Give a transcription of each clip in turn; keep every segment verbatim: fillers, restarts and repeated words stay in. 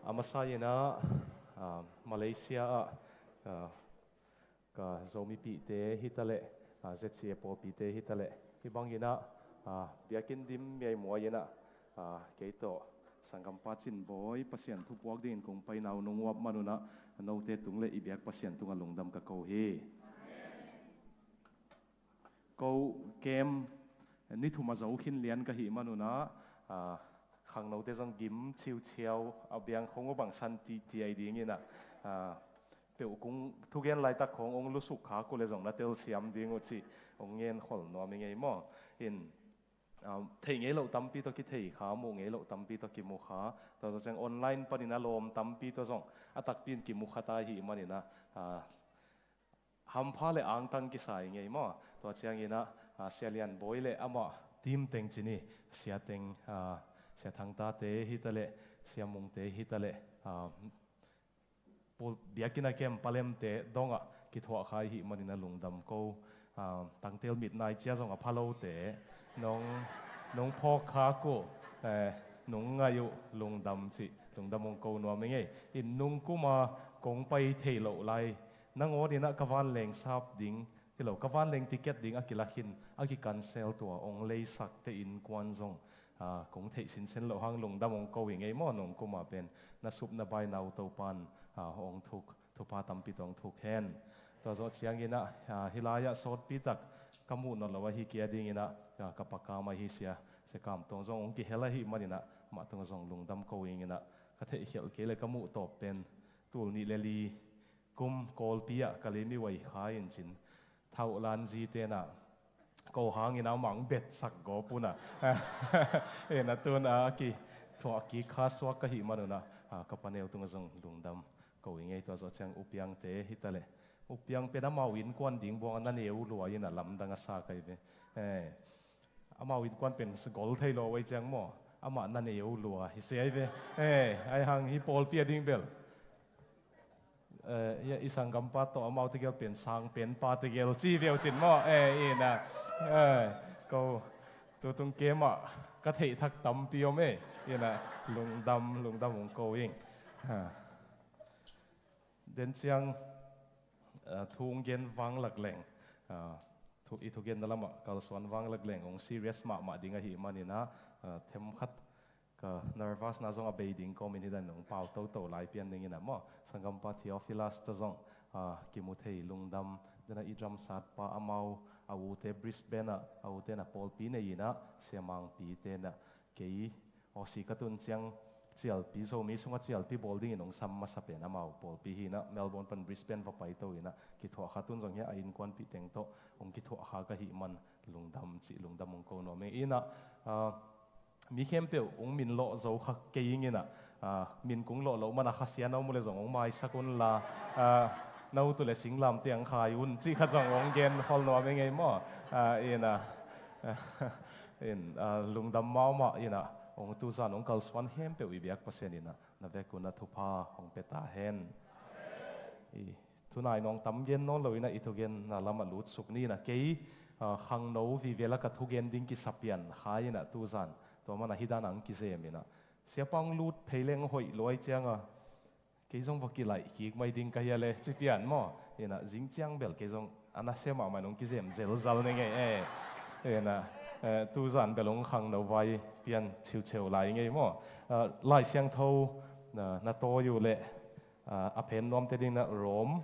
A masa inah, ah, Malaysia ah, ah, ka Zomipihte hitaleh, ah, Z C A pawlpite hitaleh, hih banginah, ah, biakinn dim miaimuai inah, ah, kei tawh sanggampa Cin Bawi Pasian thupuak dingin kong paina uh nong uap manunah, note tung le i biak Pasian tungah lungdam ka ko hi. Ko kem ni thum a zo khin lian ka hih manunah, ah, khangnote zong gim ciuciau a biang khong uh bangsan tihtiai dinginah, ah, peuh kung thugen laitak khong ong lusuk khak uh le zong na telsiam ding uh cih ong ngen khol nuam i ngei maw? In, ah, theih ngei loh tampi tawh kithei kha, muh ngei loh tampi tawh kimu kha, tua zawh ciang online panin a lawm tampi tawh zong a takpi in kimu kha ta i hih maninah, ah, hampha le angtang kisa i ngei maw? Tua cianginah, ah, Sia Lian Bawi le amah team teng cini, Sia Teng, ah, Sia Thangtate hitaleh, Sia Mungte hitaleh, ah, pawl biakinn a kem palemte dongah kithuah kha i hih maninah lungdam ko. Ah, tangtel mit nai cia zong a pha lote nong, nong phawk khak uh, eh, nong ngaih uh lungdam cih lungdam ong ko nuam i ngei. In nung kuma kong pai thei loh lai nangawn inah ka vanleng sap ding, hi lo, ka vanleng ticket ding a kilakhin, a kikansel tua ong leisakte innkuan zong, ah, kong theih sinsen loh hang lungdam ong ko i ngei maw? Nung kuma pen na sup na baina uh Topan, ah, ong thuk, thupha tampi tawh ong thuk hen. Tua zawh cianginah, ah, hih lai-ah sawtpitak ka muh nawn lo ahi kei a dinginah, ah, ka pakam ahi Sia, Sia Kam Tawng zong ong kihel ahih maninah mah tungah zong lungdam ko inginah, ka theihkhialh kei le ka muh tawp pen tul nih le li kum Kawlpi ah ka lim i uai kha in cin, thauhlan zi tenah ko hangin amah ong betsak gawp unah, inah tun a kithuah kik kha suak ka hih manunah, ah, ka paneu tungah zong lungdam ko i ngei. Tua zawh ciang U Piangte hitaleh, U Piang pen amau innkuan ding buang a na neu lua inah lamdang a sa kai ve. Eh, amau innkuan pen gol thei lo uh ei ciang maw? Amah na neu lua hi sia i ve. Eh, ai hang hih pawlpi a ding bel, eh, i sanggampa tawh amau tegel pen sangpenpa tegel ci viau cin maw? Eh, inah, eh, ko tutung kemah ka theih thak tampi om ei. Inah lungdam, lungdam ong ko ing. Ha. Den ciang, ah, thu ong gen vanglak leng, ah, thu, i thugenna lamah kalsuan vanglak leng ong serious mahmah ding ahih maninah, ah, themkhat ka nervousna zong a bei ding kawmin hih dan ong pau toto lai pian dinginah maw? Sanggampa Theophilus tawh zong, ah, kimu thei lungdam. Denah i drumsatpa amau, a ute Brisbane ah, a ute na pawlpi nei inah, Sia Mangpi tenah kei Aussie ka tun ciang cialpi, Zomi sungah cialpi bawl dingin ong sam masa pen amau pawlpi hinah, Melbourne pan Brisbane va paito inah kithuah kha. Tun zong hiah a innkuanpih teng tawh ong kithuah kha ka hih man lungdam cih lungdam ong ko nuam ing. Inah, ah, mi khempeuh ong min lawh zo kha kei inginah, ah, min kong lawh loh mana khasia na om uh le zong ong maisak unla, ah, na ut uh le singlamteh ang khai un cih khat zong ong gen khol nuam i ngei maw? Ah, inah, in, ah, lungdam mahmah inah, ong tuzan ong kalsuan khempeuh i biak Pasian inah na vek unah thupha hong pia ta hen. I thunai nong tam gen nawn lo inah i thugenna lamah lutsuk ni inah, kei, ah, khangno vivela ka thugen ding kisapian kha inah tuzan tua mana hih dan ang kizem inah, siapa ong lut phei leng hoih luai cianga kei zong va kilaih kik mai ding ka hia le ci pian maw? Inah zing ciang bel kei zong a nasia mahmah in ong kizem zelzal ni ngei e. Inah, eh, tuzan bel ong khangno vai pian cheucheu lai ngei maw? Ah, Lai Siangtho na, na tawi uh leh, ah, a phen nuamte dinginah Rom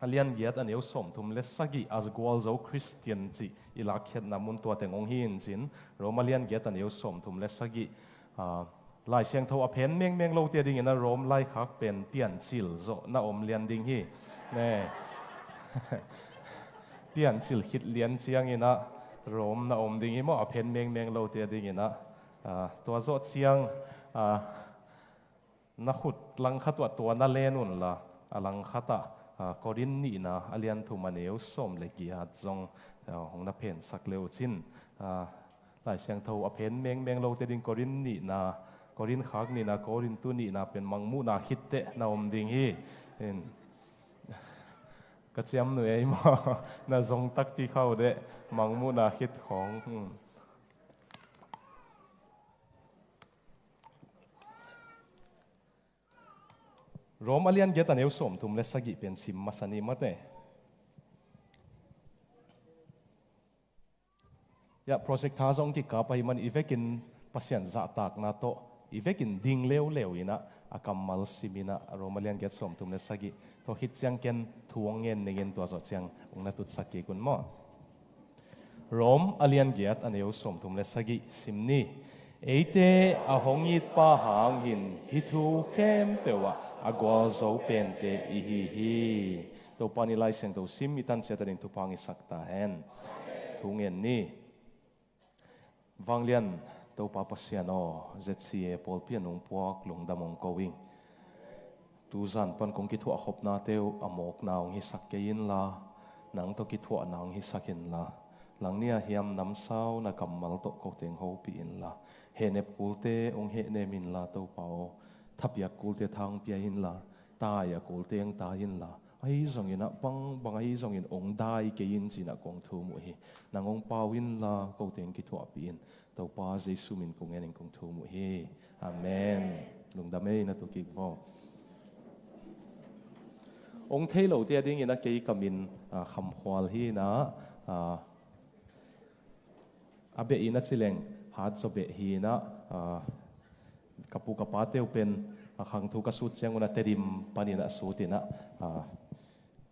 a lian giat a neu sawmthum le sagih, a gualzo Khristian cih i lakkhiatna mun tua teng ong hi in cin, Rom a lian giat a neu sawmthum le sagih, ah, Lai Siangtho a phen mengmeng lote dinginah Rom laikhak pen Piancil zawh na om lian ding hi. Ne. Piancil khit lian cianginah Rom na om ding hi maw, a phen mengmeng lote dinginah. Ah, tua zawh ciang, ah, na khut langkhat uh ah tua na len unla, a langkhat ah, ah, Korin nihna a lian thum a neu sawm le giat zong, ah, hong na phensak le uh cin, ah, Lai Siangtho a phen mengmeng lote ding Korin nihna, Korin khak nihna, Korintu nihna pen Mangmuhna khitteh na om ding hi. In, ka ciamnuih ei maw? Na zong takpi kha uh deh, Mangmuhna khit khawng. Hmm. Rom a lian giat a neu sawmthum le sagih pen sim masa ni mate. Ya, projector zong kikap ahih man i vekin Pasian zahtakna tawh i vekin ding leuleu inah a kammal sim inah Rom a lian giat sawmthum le sagih. Tua khit ciang ken thu hong ngen ningin tua zawh ciang hong na tutsak kik un maw? Rom a lian giat a neu sawmthum le sagih sim ni. Eite a hong itpa hangin hih thu khempeuh ah a gualzo pente i hi hi. Topa in i Lai Siangtho sim i tan ciat a ding thupha hong hisak ta hen. Thu ngen ni. Vanglian Topa Pasian aw, Z C A pawlpi a nung puak lungdam hong ko ing. Tuzan pan kong kithuah khopnate uh a mawkna hong hisak kei inla, nang tawh kithuahna hong hisak inla, langni a hiam namsau na kammal tawh ko teng hopih inla, hehnep kulte hong hehnem inla Topa aw, thapiak kulte thang pia inla, tai a kulte hong tai inla, ahi zongin ah bangbang ahi zongin hong dai kei in ci-in ah kong thum uh hi. Nang hong pau inla ko teng kithuahpih in. Topa Jesu min kong ngenin kong thum uh hi. Amen. Lungdam ei, na tu kik vaw. Hong thei lote a dingin ah kei ka min, ah, Kham Khual hi inah, ah, a beh in a ci leng Hat Zaw beh hi inah, ah, ka pu ka pate uh pen, ah, khangthu ka sut ciangun a Tedim panin a sut inah, ah,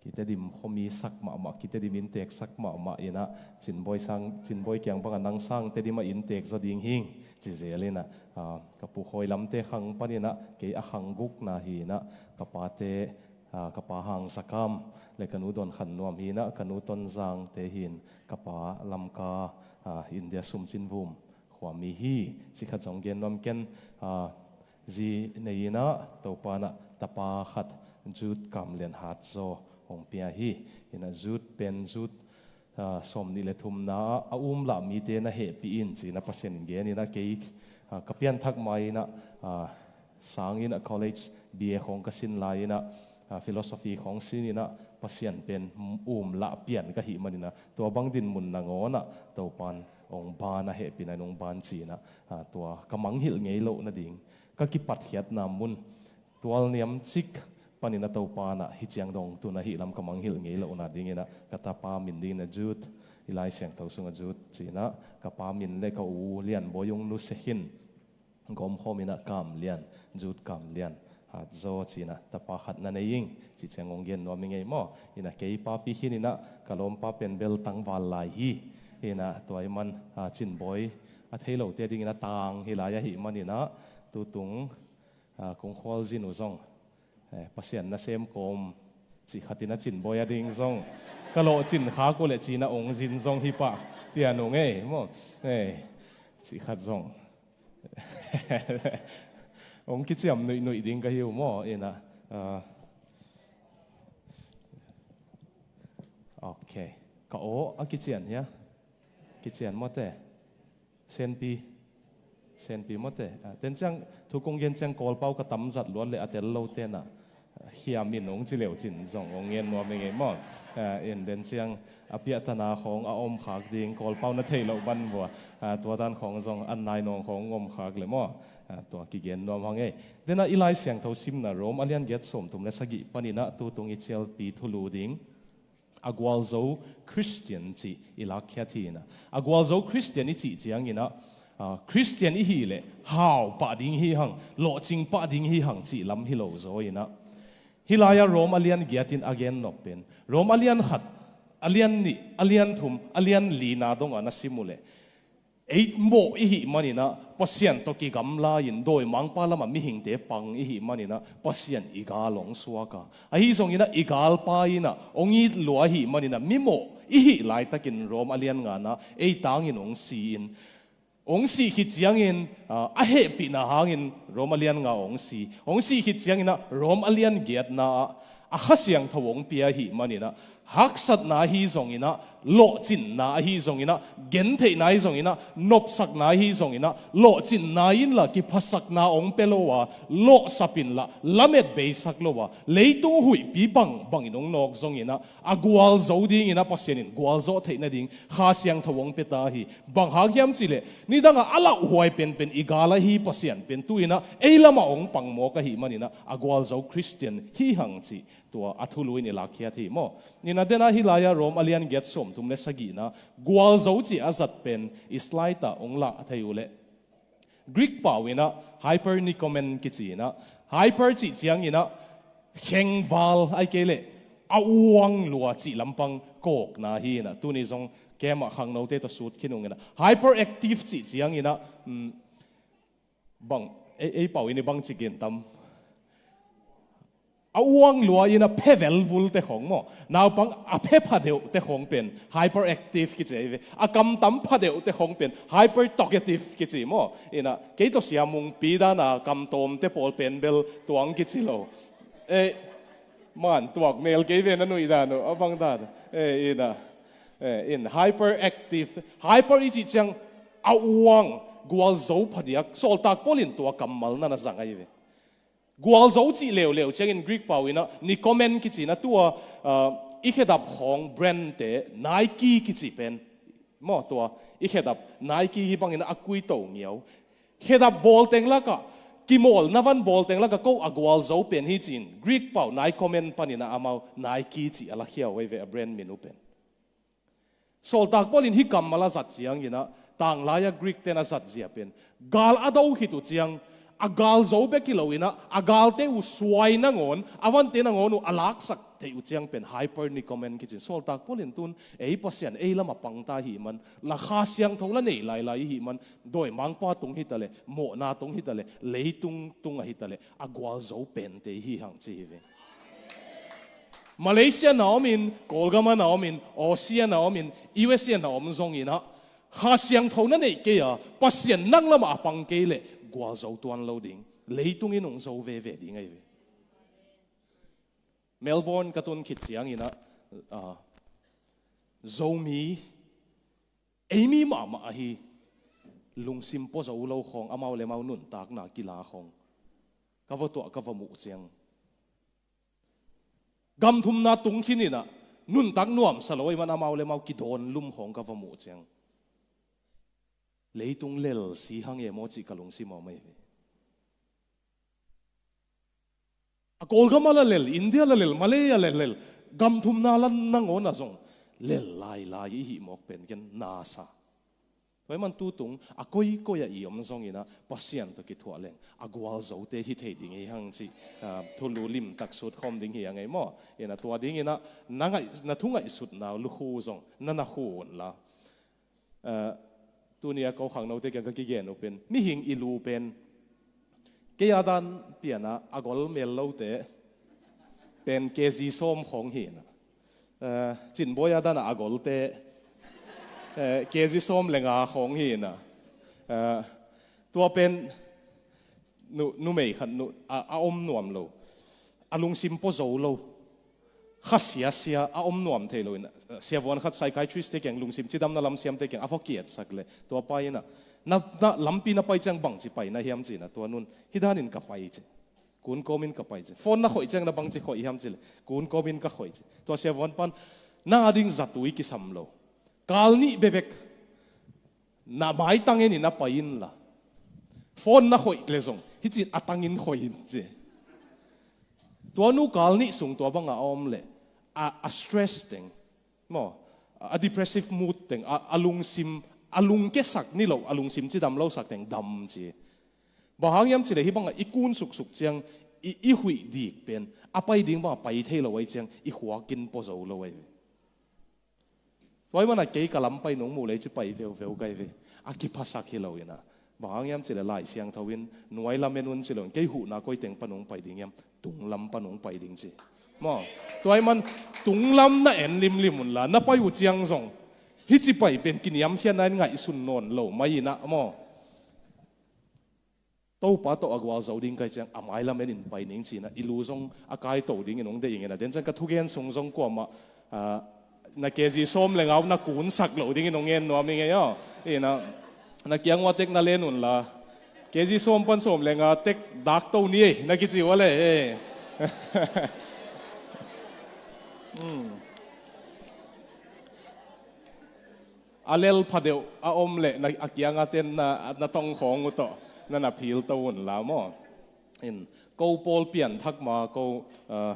ki Tedim khuami sak mahmah, ki Tedim inntek sak mahmah inah, Cinbawi sang, Cinbawi kiang bangah nang sang Tedim a inntek zaw ding hing ci zel inah, ah, ka pu Khawi Lamte khang pan inah kei a khang gukna hi inah, ka pate, ah, ka pa Hang Za Kam le ka nu Dawn Khan Nuam hi inah, ka nu Ton Zangte hi in, ka pa Lamka, ah, India Sum Cin Vum khuami hi. Ci khat zong gen nuam ken, ah, zi nei inah Topa in ah tapa khat Jude Kam Lian Hat Zaw hong pia hi. Inah Jude pen Jude, ah, sawmnih le thumna ah a um lah mite na hehpih in ci-in ah Pasian in gen inah kei, ah, ka pianthak mai inah, ah, sang inah college B A khawng ka sin lai inah, ah, philosophy khawng sin inah Pasian pen um lah pian ka hih man inah tua bang dinmun nangawn ah Topa in hong ban a hehpihna in hong ban ci inah, ah, tua ka mangngilh ngei loh nading ka kipatkhiatna mun tual niamcik panin ah Topa in ah hih ciang dong tun ahih lam ka mangngilh ngei loh nading inah ka tapa min dingin ah Jude, i Lai Siangtho sungah Jude ci inah, ka pa min le ka u Lianbawi hong nusia khin gawmkhawm inah Kam Lian, Jude Kam Lian Hat Zaw ci inah tapa khat na nei ing ci ciang hong gen nuam ing ei maw? Inah kei papi khin inah ka lawmpa pen bel tangval lai hi. Inah tua ahih man, ah, Cinbawi a thei lote a dingin a tang hi lai ahih man inah tutung, ah, kong khualzin uh zong, eh, Pasian nasem kawm cih khat inah Cinbawi a ding zong ka lawhcin khak uh leh ci inah hong zin zong hi pah pian ung ei maw? Eh, cih khat zong hong kiciam nuihnuih ding ka hi uh maw? Inah, ah, ok. Ka aw a kician hia? Kician mawte. Senpi. Senpi mawte. Ah, ten ciang thu kong gen ciang Kawlpau ka tamzat luat le a tel lote nah hiam in hong ci leu cin zong hong ngen nuam ing ei maw? Ah, in den ciang a piahtana khawng a om khak ding, Kawlpau na thei loh ban vua, ah, tua dan khawng zong an nai nawng khawng om khak le maw? Ah, tua kigen nuam hang ei. Denah i Lai Siangtho simna Rom a lian giat sawmthum le sagih panin ah tutung i cialpi thulu ding a gualzo Khristian cih i lakkhiat hi inah. A gualzo Khristian i cih ciang inah, ah, Khristian i hih leh hau pah ding hi hang, lawhcing pah ding hi hang cih lam hi lo zaw inah. Hih lai-ah Rom a lian giat in a gen nop pen Rom a lian khat, a lian nih, a lian thum, a lian lina dongah na sim uh leh ei mawh i hih man inah Pasian tawh kigamla in dawimangpa lamah mihingte pang i hih man inah Pasian i gal hong suak a, ahi zong inah i galpa inah hong it lua ahih man inah mi mawh i hih laitakin Rom a lian ngana ei tangin hong si in, hong sih khit ciangin, ah, a hehpihna hangin Rom a lian nga hong si. Hong sih khit ciangin ah Rom a lian giatna ah a Kha Siangtho hong pia ahih man inah Haksatna ahi zonginah, lawhcinna ahi zonginah, gentheihna ahi zonginah, nopsakna ahi zonginah, lawhcinna inla kiphasakna hong pia lo a, lawhsap inla lamet beisak lo a, leitung huihpi bangbangin hong nawk zonginah, a gualzo dinginah Pasian in gualzawh theih nading Kha Siangtho hong pia ta hi. Bang hang hiam cihleh, nidangah a lauhuai penpen i gal ahi Pasian pen tu-inah ei lamah hong pangmawk ahih maninah a gualzo Khristian hi hang cih tua a thulu in i lakkhiat hi maw? Inah dena hih lai-ah Rom a lian giat sawmthum le sagihna gualzo cih a zat pen i slide ah hong lah thei uh leh, Greek pau inah hypernicomen kici inah, hyper cih cianginah khengval ai kei leh a uang lua cih lampang kawkna hi inah, tuni zong kem ah khangnote tawh sut khin ung inah, hyperactive cih cianginah, um, bang ei, ei pau in i bang ci gen tam? A uang lua in a phe velvul te khong maw? Naupang a phe phadeuh te khong pen hyperactive kici ei ve. A kam tam phadeuh te khong pen hypertalkative kici maw? Inah kei tawh siamungpi dana kam tawm te pawl pen bel tuang kici lo. Eh, man tuak mel kei ve na nuih dan uh a bang dan. Eh, inah, eh, in hyperactive, hyper i cih ciang a uang, gualzo phadiak, sawltak Paul in tua kammal na na zang ahi ve. Gualzo cih leuleu ciangin Greek pau inah nicomen kici inah tua, ah, i khedap khawng brand te Nike kici pen maw, tua i khedap Nike hi bangin a kui to ngiau. Khedap bawlteng lakah, kimawlna van bawlteng lakah ko a gualzo pen hi ci-in Greek pau nicomen paninah amau Nike cih a lakhia uh ei ve, a brand min uh pen. Sawltak Paul in hih kammal a zat cianginah tanglai-a Greek ten a zat zia pen gal a do khit uh ciang a galzo bek hi loinah a galte uh suai nangawn, a vante nangawn uh a laksak theih uh ciang pen hypernicomen kicin. Sawltak Paul in tun ei Pasian ei lamah pangta ihih man, la Kha Siangtho la nei lailai ihih man, dawimangpa tung hitaleh, mawhna tung hitaleh, leitung tung ahitaleh a gualzo pente hi hang ci hi ve. Malaysia na omin, Kawlgama na omin, Aussie na omin, U S A na om zonginah Kha Siangtho na neih kei a, Pasian nang lamah a pang kei leh gualzo tuan lo ding, leitungin hong zo veve ding ahi ve. Melbourne ka tun khit cianginah, ah, Zomi, eimi mahmah ahi, lungsim pua zo lo khawng, amau le amau nuntakna kila khawng ka va tuah ka va muh ciang, gamthumna tung khin inah nuntak nuamsa lo ahih man amau le amau kidawn lum khawng ka va muh ciang, leitung lel si hang e maw cih ka lungsim a om ahi ve. A Kawlgama la lel, India la lel, Malay la lel, gamthumna la nangawn ah zong lel lailai ihih mawk pen ken nasa. Tua ahih man tutung a koikoi ah i om zonginah Pasian tawh kithuah leng a gualzote hi thei ding hi hang cih, ah, thulu limtak sutkhawm ding hi a ngei maw? Inah tua dinginah na ngaih, na thu ngaihsutna lukhu zong na na khu unla. Ah, tuni a ko khangnote kiang ka kigen uh pen, mihing i lu pen kei a dan pianah a gol mel lote pen K G sawm khawng hi inah, ah, Cinbawi a danah a golte, eh, K G sawm le nga khawng hi inah, ah, tua pen nu, numei khat nu, a, a om nuam lo, a lungsim pua zo lo, kha siasia a om nuam thei loin, eh, siavuan khat psychiatrist te kiang, lungsim cidamna lam siamte kiang a va kiatsak leh tua pa inah, na, na lampi na pai ciang bangci pai na hiam cinah, tua nun hih danin ka pai ci, kun kawmin ka pai ci, phone na khoih ciang na bangci khoih hiam cileh kun kawmin ka khoih ci. Tua siavuan pan, na ding zatui kisam lo, kal nih bebek na maitang enin a pai inla, phone na khoih le zong hih cin a tangin khoih in ci. Tua nu kal nih sung tua bangah a om leh a, a stress teng maw, a depressive mood teng, a, a lungsim, a lungkesak ni lo, a lungsim cidam losak teng dam ci. Bang hang hiam cileh hih bangah i kun suksuk ciang i, i huih dik pen a pai ding bangah pai thei lo ahi ciang i khuakin pua zo lo ahi. Tua ahih manah kei ka lam pai nung muh leh ci pai veuveu kai ve. A kiphasak hi loinah, bang hang hiam cileh Lai Siangtho in nuai lam en un ci loin kei huhna koi teng pan hong pai ding hiam? Tung lam pan hong pai ding ci maw? Tua ahih man tung lam na en limlim unla, na pai uh ciang zong hih ci pai pen kiniamkhiatna in ngaihsun nawn lo mai inah maw? Topa tawh a gualzo ding kai ciang a mailam enin pai ning cinah i lu zong a kaito dingin hong deih inginah, den ciang ka thugen sung zong kuamah Ah, na K G sawm le nga uh na kunsak lo dingin hong ngen nuam ing ei aw. Ina, na kiang ua tek na len unla, K G sawm pan sawm le nga tek dak to ni ei na kici ua le ei. Hmm. A lel phadeuh a om le na, a kianga ten na, na tong khawng uh tawh na na phil to unla maw. In, ko pawl pianthak ma ko, ah,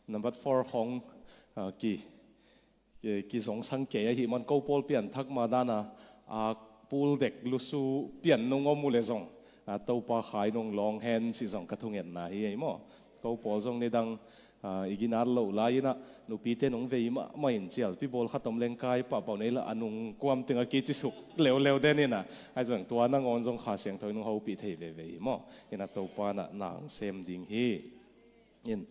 number four khawng, ah, ki, ki, kizongsang kei ahih man ko pawl pianthak ma dana, ah, pul dek lusu pian nung om uh le zong, ah, Topa khai nung lawng hen cih zong ka thungetna hi ei maw. Ko pawl zong nidang, ah, i ginat loh lai-inah nupite nung vei mahmah in cialpi bawl khat om leng kai pahpah nei la a nung kuam tengah kicisuk leuleu den inah. Ahi zong tua nangawn zong Kha Siangtho in hong hopih thei veve hi maw. Inah Topa nah nang sem ding hi. In,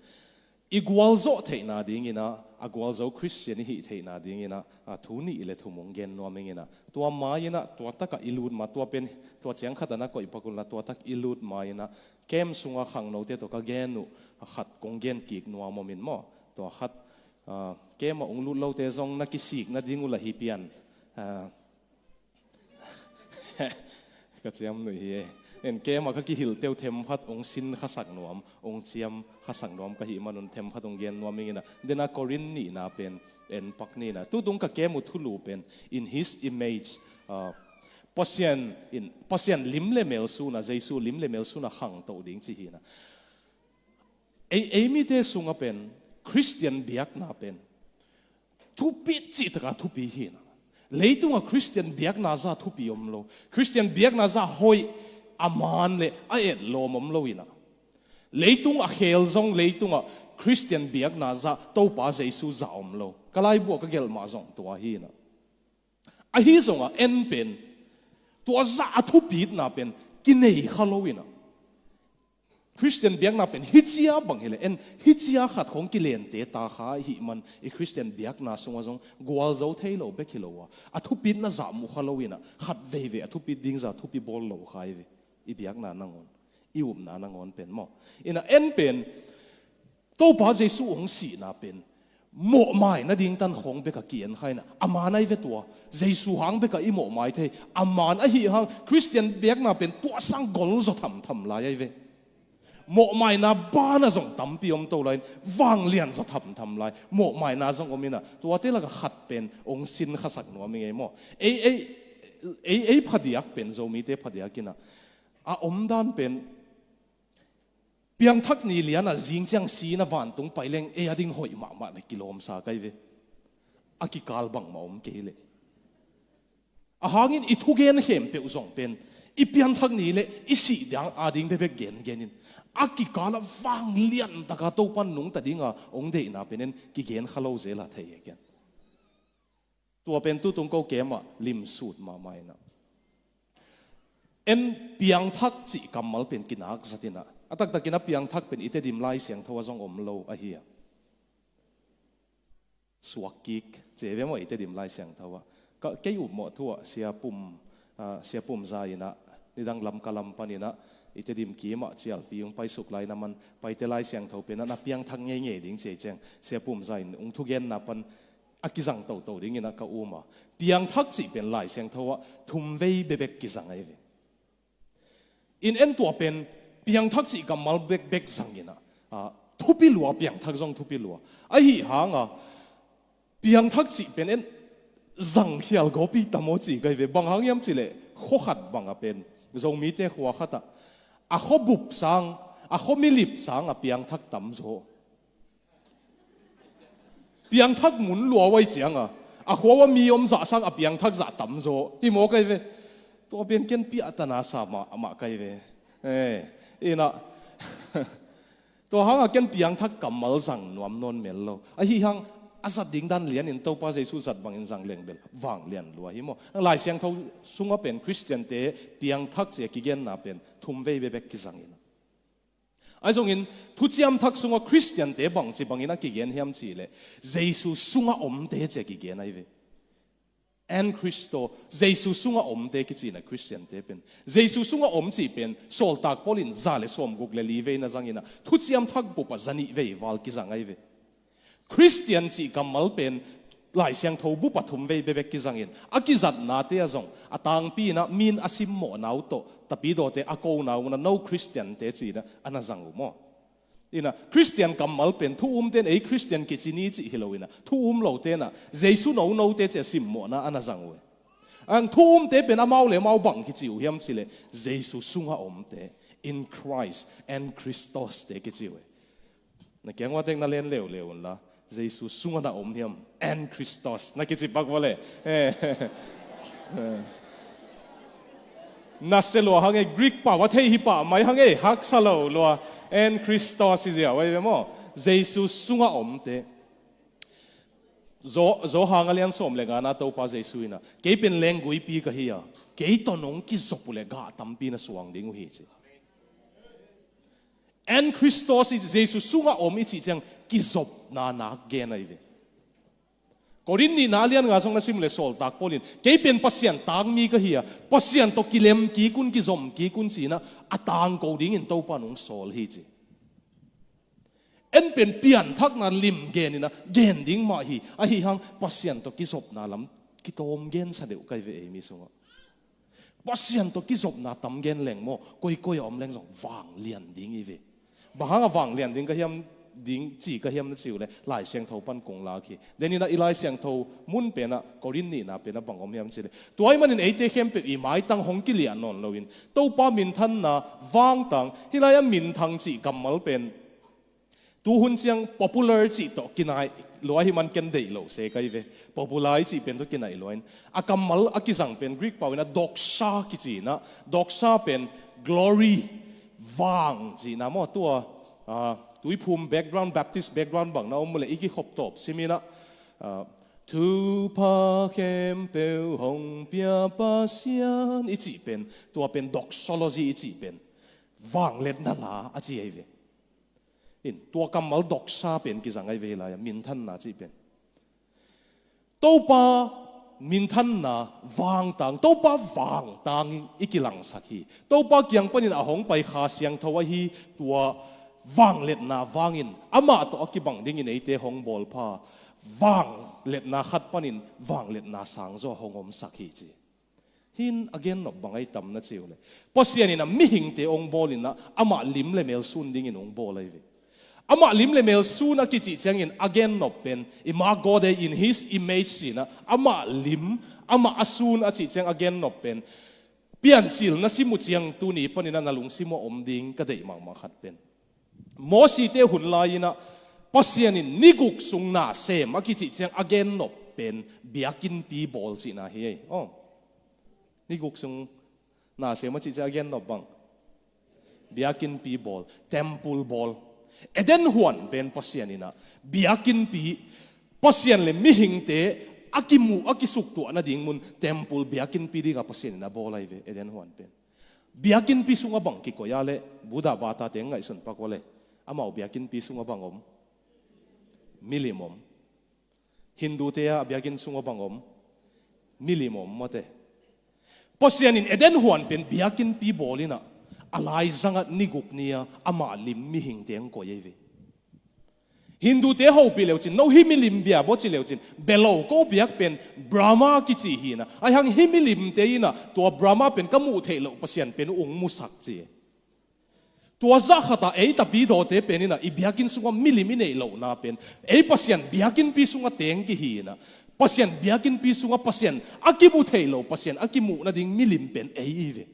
i gualzawh theihna dinginah, a gualzo Khristian i hih theihna dinginah, a, thu nih le thum hong gen nuam inginah. Tua ma-inah, tua takah i lut ma, tua pen, tua ciang khatah na koih pak unla, tua tak i lut ma-inah, camp sunga khangnote tawh ka gen uh, a khat kong gen kik nuam om in maw. Tua khat, a, camp ah hong lut lote zong na kisik nading uh la hi pian. A, ka ciam nuih hi e. En camp ah ka kihilhte uh themkhat hong sin khasak nuam, hong ciam khasak nuam ka hih manun themkhat hong gen nuam inginah. Dena Korin nihna pen en pak ninah. Tutung ka camp uh thulu pen in his image, a, Pasian in, Pasian lim le mel suna, Jesu lim le mel suna khangto ding ci hinah. Ei, ei mite sunga pen, Khristian biakna pen thupit cihtaka thupi hinah. Leitungah Khristian biakna za thupi om lo. Khristian biakna za hoih, a man le a etlawm om lo inah. Leitung a khel zong leitungah Khristian biakna za Topa Jesu za om lo. Ka laibuah ka gelh mah zong tua hinah. Ahi zongah en pen, tua zah a thupitna pen kinei kha lo inah. Khristian biakna pen hicia bang hileh en, hicia khat khong kilente ta kha ahih man i Khristian biakna sungah zong gualzo thei lo bek hi lo a, a thupitna zah mu kha lo inah, khat veivei a thupit ding zah thupi bawl lo kha i ve. I biakna nangawn, i upna nangawn pen maw. Inah en pen, Topa Jesu hong sihna pen mawhmai nading tan khawng beka ki-en kha inah, a man ahi ve tua. Jesu hang beka i mawhmai thei, a man ahi hang Khristian biakna pen tua sang gol zaw thamtham lai ahi ve. Mawhmaina bana zong tampi om to lai-in vanglian zaw thamtham lai mawhmaina zong om inah, tuate laka khat pen hong sin khasak nuam ing ei maw. Ei, ei, ei, ei phadiak pen, Zomite phadiak inah a omdan pen, piangthak ni lianah zing ciang si na vantung pai leng ei a ding hoih mahmah na kilawmsa ka hi ve. A kikal bangmah om kei leh. A hangin i thugen khempeuh zong pen i piangthak ni le i sih dang a ding bekbek gengen in, a kikalah vanglian taka Topan nungta dinga hong deihna pen en kigen kha lo zela thei e kian. Tua pen tutung ko camp ah limsut mahmah inah. En piangthak cih kammal pen kinak zat inah, a taktakin a piangthak pen i Tedim Lai Siangtho ah zong om lo ahi a. Suak kik ci ve maw i Tedim Lai Siangtho ah. Ka, kei upmawh thu ah Sia Pum, ah, Sia Pum Za inah, nidang Lamka lam pan inah, i Tedim kim ah cialpi hong paisuk lai na man, Paite Lai Siangtho pen ah na piangthak ngeingei ding ci ei ciang, Sia Pum Za in hong thugenna pan a kizang toto dingin a ka um a. Piangthak cih pen Lai Siangtho ah thum vei bekbek kizang ahi ve. In en tua pen piangthak cih kammal bekbek zangin a, a, thupi lua, piangthak zong thupi lua. Ahi hanga piangthak cih pen en zangkhial gawpi tam aw ci ka hi ve. Bang hang hiam cih leh khua khat banga pen Zomite khua khatah a khuabup sang, a khua milip sanga piangthak tam zaw. Piangthak mun lua uh ahi cianga a khua-ah mi om zah sang a piangthak zah tam zaw hi maw ka hi ve. Tua pian ken piahtana sa mah, mah ka hi ve. Eh, inah tua hanga ken piangthak kammal zang nuam nawn mel lo. Ahi hang a zat ding dan lianin Topa Jesu zat bangin zang leng bel vanglian lua hi maw. Lai Siangtho sunga pen Khristiante piangthak ci a kigenna pen thum vei bekbek kizang inah. Ahi zongin Thuciam Thak sunga Khristiante bangci bangin a kigen hiam cih leh Jesu sunga omte ci a kigen ahi ve. En Khristo, Jesu sunga omte kici inah Khristiante pen. Jesu sunga om cih pen Sawltak Paul in za le sawmguk le li vei na zang inah Thuciam Thak bup ah za nih vei val kizang ahi ve. Khristian cih kammal pen Lai Siangtho bu pathum vei bekbek kizangin, a kizatnate ah zong a tangpi inah mi in a simmawhna uh tawh, tapidawte a kona uh na, no Khristiante ci inah a na zang uh maw? Inah Khristian kammal pen thu umte in ei Khristian kici ni cih hi lo inah, thu um lote inah Jesu nonote ci a simmawhna a na zang uh. Ang thu umte pen amau le amau bang kici uh hiam cih leh, Jesu sungah omte, in Christ, en Christos te kici uh. Na kiang ua tek na len leuleu unla, Jesu sungah na om hiam, en Christos na kici pak vua le. Eh. Na sia lua hang ei, Greek pau a thei hi pah mai hang ei, haksa lo lua, en Christos hi ziau ei ve maw? Jesu sungah omte. Zo, Zo hang a lian sawm le ngana Topa Jesu inah, kei pen lengguipi ka hi a, kei tawh nong kizop uh le gah tampi na suang ding uh hi ci. En Christos i, Jesu sungah om i cih ciang kizopna nak gen ahi ve. Korin nihna a lian nga zong na sim uh le sawltak Paul in, kei pen Pasian tangmi ka hi a, Pasian tawh kilem kik un, kizom kik un ci inah a tangko dingin Topa in hong sawl hi ci. En pen pianthakna lim gen inah gen ding mah hi, ahi hang Pasian tawh kizopna lam kitawm gensa deuh ka hi ve ei mi sungah. Pasian tawh kizopna tam gen leng maw, koikoi a om leng zong vanglian ding i ve. Bang hang a vanglian ding ka hiam, ding ci ka hiam na ci uh le, Lai Siangtho pan kong lak hi. Den inah i Lai Siangtho mun penah Korin nihna penah bang om hiam cih leh, tua ahih manin eite khempeuh i maitang hong kiliah nawn loin Topa minthanna vangtang, hih lai-ah minthang cih kammal pen tuhun ciang popular cih tawh kinaih lua hi man ken deih lo se ka hi ve. Popular i cih pen tawh kinaih lua in, a kammal a kizang pen Greek pau inah doxa kici inah, doxa pen glory, vang cihna maw? Tua, ah, Tuiphum background, Baptist background bang na om uh le i kikhop tawp sim inah, ah, thupha khempeuh hong pia Pasian i cih pen, tua pen doxology i cih pen vangliatna la a ci ahi ve. In, tua kammal doxa pen kizang ahi ve hih lai-ah, minthanna cih pen. Topa minthanna vangtang, Topa vangtang i kilangsak hi. Topa kiang panin a hong pai Kha Siangtho ahi, tua vangliatna vangin amah tawh a kibang dingin eite hong bawlpha, vangliatna khat panin vangliatna sangzaw hong omsak hi ci. Hih in a gennop bang ahi tam na ci uh le, Pasian inah mihingte hong bawl inah amah lim le mel sun dingin hong bawl ahi ve. Amah lim le mel sun a kicih ciangin a gennop pen, Imago Dei, in his image ci inah, amah lim, amah a sun a cih ciang a gennop pen, Piancil na sim uh ciang tuni panin ah na lungsim uh ah om ding ka deih mahmah khat pen, Mosite hun lai-in ah Pasian in ni guk sung nasem a kicih ciang a gennop pen biakinnpi bawl cihna hi ei. Aw. Ni guk sung nasem a cih ciang a gennop bang, biakinnpi bawl, temple bawl. Eden huan pen Pasian in ah biakinnpi, Pasian le mihingte a kimuh, a kisuktuah nading mun, temple, biakinnpi dingah Pasian in a bawl ahi ve, Eden huan pen. Biakinnpi sungah bang kikoih a leh, Buddha batate ngaihsun pak uh a leh, amau biakinnpi sungah bang om? Milim om. Hindute a biakinn sungah bang om? Milim om mate. Pasian in Eden huan pen biakinnpi bawl in ah, a laizangah ni guk ni-a amah lim mihingte hong koih ahi ve. Hindute hopih leucin, no hih milim bia baw ci leucin, bia lo ko biak pen Brahma kici hi in ah, ahi hang hih milimte in ah tua Brahma pen ka muh theih loh Pasian pen ung musak ci. Tua zah khatah ei tapidawte pen in ah i biakinn sungah milim i neih lohna pen, ei Pasian biakinnpi sungah teng kihi in ah, Pasian biakinnpi sungah Pasian a kimu thei lo, Pasian a kimuh nading milim pen ei i ve.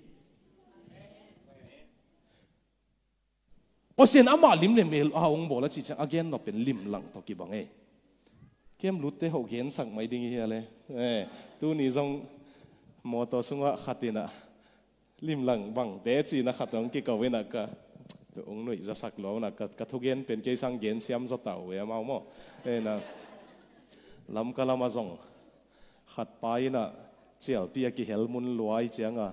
Pasian amah lim le mel a hong bawl a cih ciang a gennop pen limlang tawh kibang ei. Kem lutte hoh gensak mai ding i hi a le. Eh, tuni zong mawtaw sungah khat in ah limlang bangte ci-in ah khat hong kiko in ah ka, hong nuihzasak lua un ah ka, ka thugen pen kei sang gensiam zaw ta uh e amau maw. Eh, na, Lamka lamah zong khat pa in ah cialpi a kihel mun lua ahih ciangah,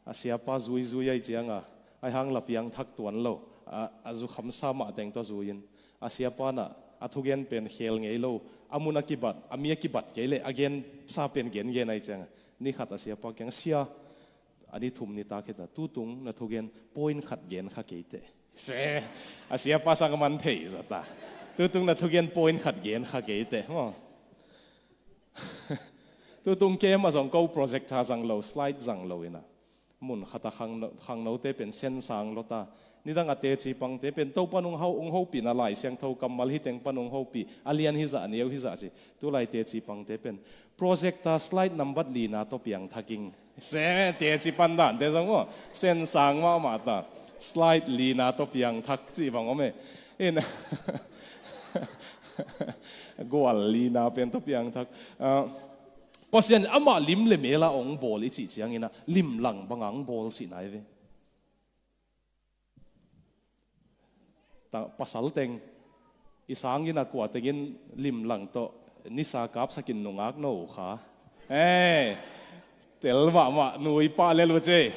a siapa zuizui ahih ciangah, ahi hang la piangthak tuan lo, a, a zukhamsa mah teng tawh zui-in, a siapa in ah a thugen pen khel ngei lo, a mun a kibat, a mi a kibat kei leh a gensa pen gengen ahih ciangah, ni khat a siapa kiang, "Sia, a ni thum nitak hi ta, tutung na thugen point khat gen kha kei teh." Se, a siapa sang a man thei zaw ta. Tutung na thugen point khat gen kha kei teh maw. Tutung kem a zong ko projector zang lo, slide zang lo ina, mun khata khangno, khangnote pen sen sang lota. Nidang a teci pangte pen Topan ung hau, ung hopihna Lai Siangtho kammal hi teng pan ung hopih, a lian hi zah, a neu hi zah ci. Tulai teci pangte pen projector slide nambat lina tawh piangthak ing. Se teci pan dante zong maw, sen sang mahmah ta. Slide lina tawh piangthak ci bang om e. In gual lina pen tawh piangthak. Ah, Pasian amah lim le mela ong bawl i cih ciangina limlang banga ong bawl cihna hi ve. Ta, pasal teng i sangin a kua tengin limlang tawh nisa kapsakin nungak no kha. Eh, tel mahmah nui pah lel uh ce.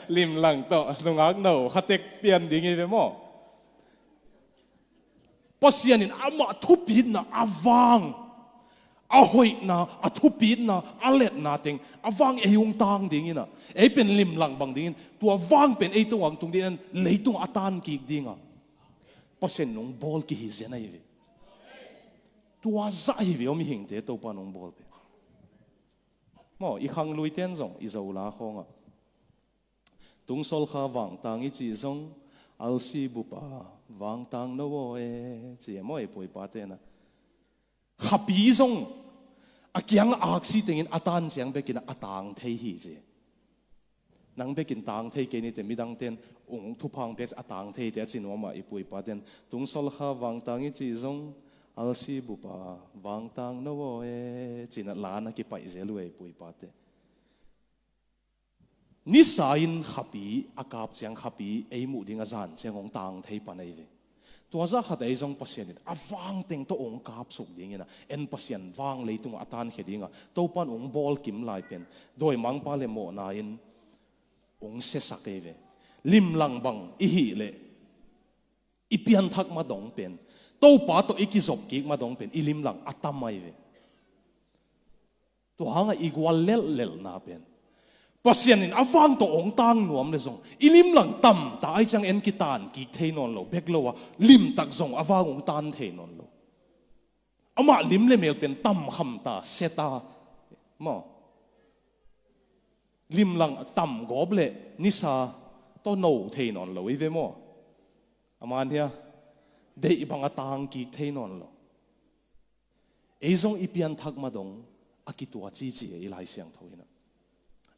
Limlang tawh nungak no kha tek pian ding hi ve maw. Pasian in amah thupitna a vang, a hoihna, a thupitna, a letna teng a vang ei ung tang dingina, ei pen limlang bang dingin tua vang pen ei tungah tung dingin leitung a tan kik dinga Pasian nung bawl kihi zen ahi ve. Tua zah hi ve aw mihingte Topa nung bawl pen. Maw, i khangluiten zong i Zola khawngah tungsol kha vangtang i cih zong alsi bupa vangtang no aw e ci e maw, ei puipate na. Khapi zong a kiang aksi tengin a tan ciang bekin a tang thei hi ci. Nang bekin tang thei kei nite, midangten ung thuphang pek a tang thei te a ci nuamah i puipaten tungsol kha vangtang i cih zong alsi bupa vangtang no aw e cina lana kipaih zel uh e i puipate. Nisa in khapi a kap ciang khapi ei muh ding a zan ciang hong tang thei pan ahi ve. Tua zah khat ei zong Pasian in a vang teng tawh hong kapsuk dingina en Pasian vang leitungah a tankhia dinga Topan hong bawl kim lai pen dawimangpa le mawhna in hong siasak ahi ve. Limlang bang i hih leh i pianthak madong pen, Topa tawh i kizop kik madong pen i limlang a tam ahi ve. Tua hanga i gual lelhlelhna pen Pasian in a vang tawh hong tang nuam le zong i limlang tamta ai ciang en kitan kik thei nawn lo bek lo a, limtak zong a vang hong tan thei nawn lo. Amah lim le mel pen tam khamta seta maw. Limlang tam gawp le nisa tawh no thei nawn lo i ve maw. A man hia, deih bang a tang kik thei nawn lo. Ei zong i pianthak madong a kitua cici e i Lai Siangtho inah.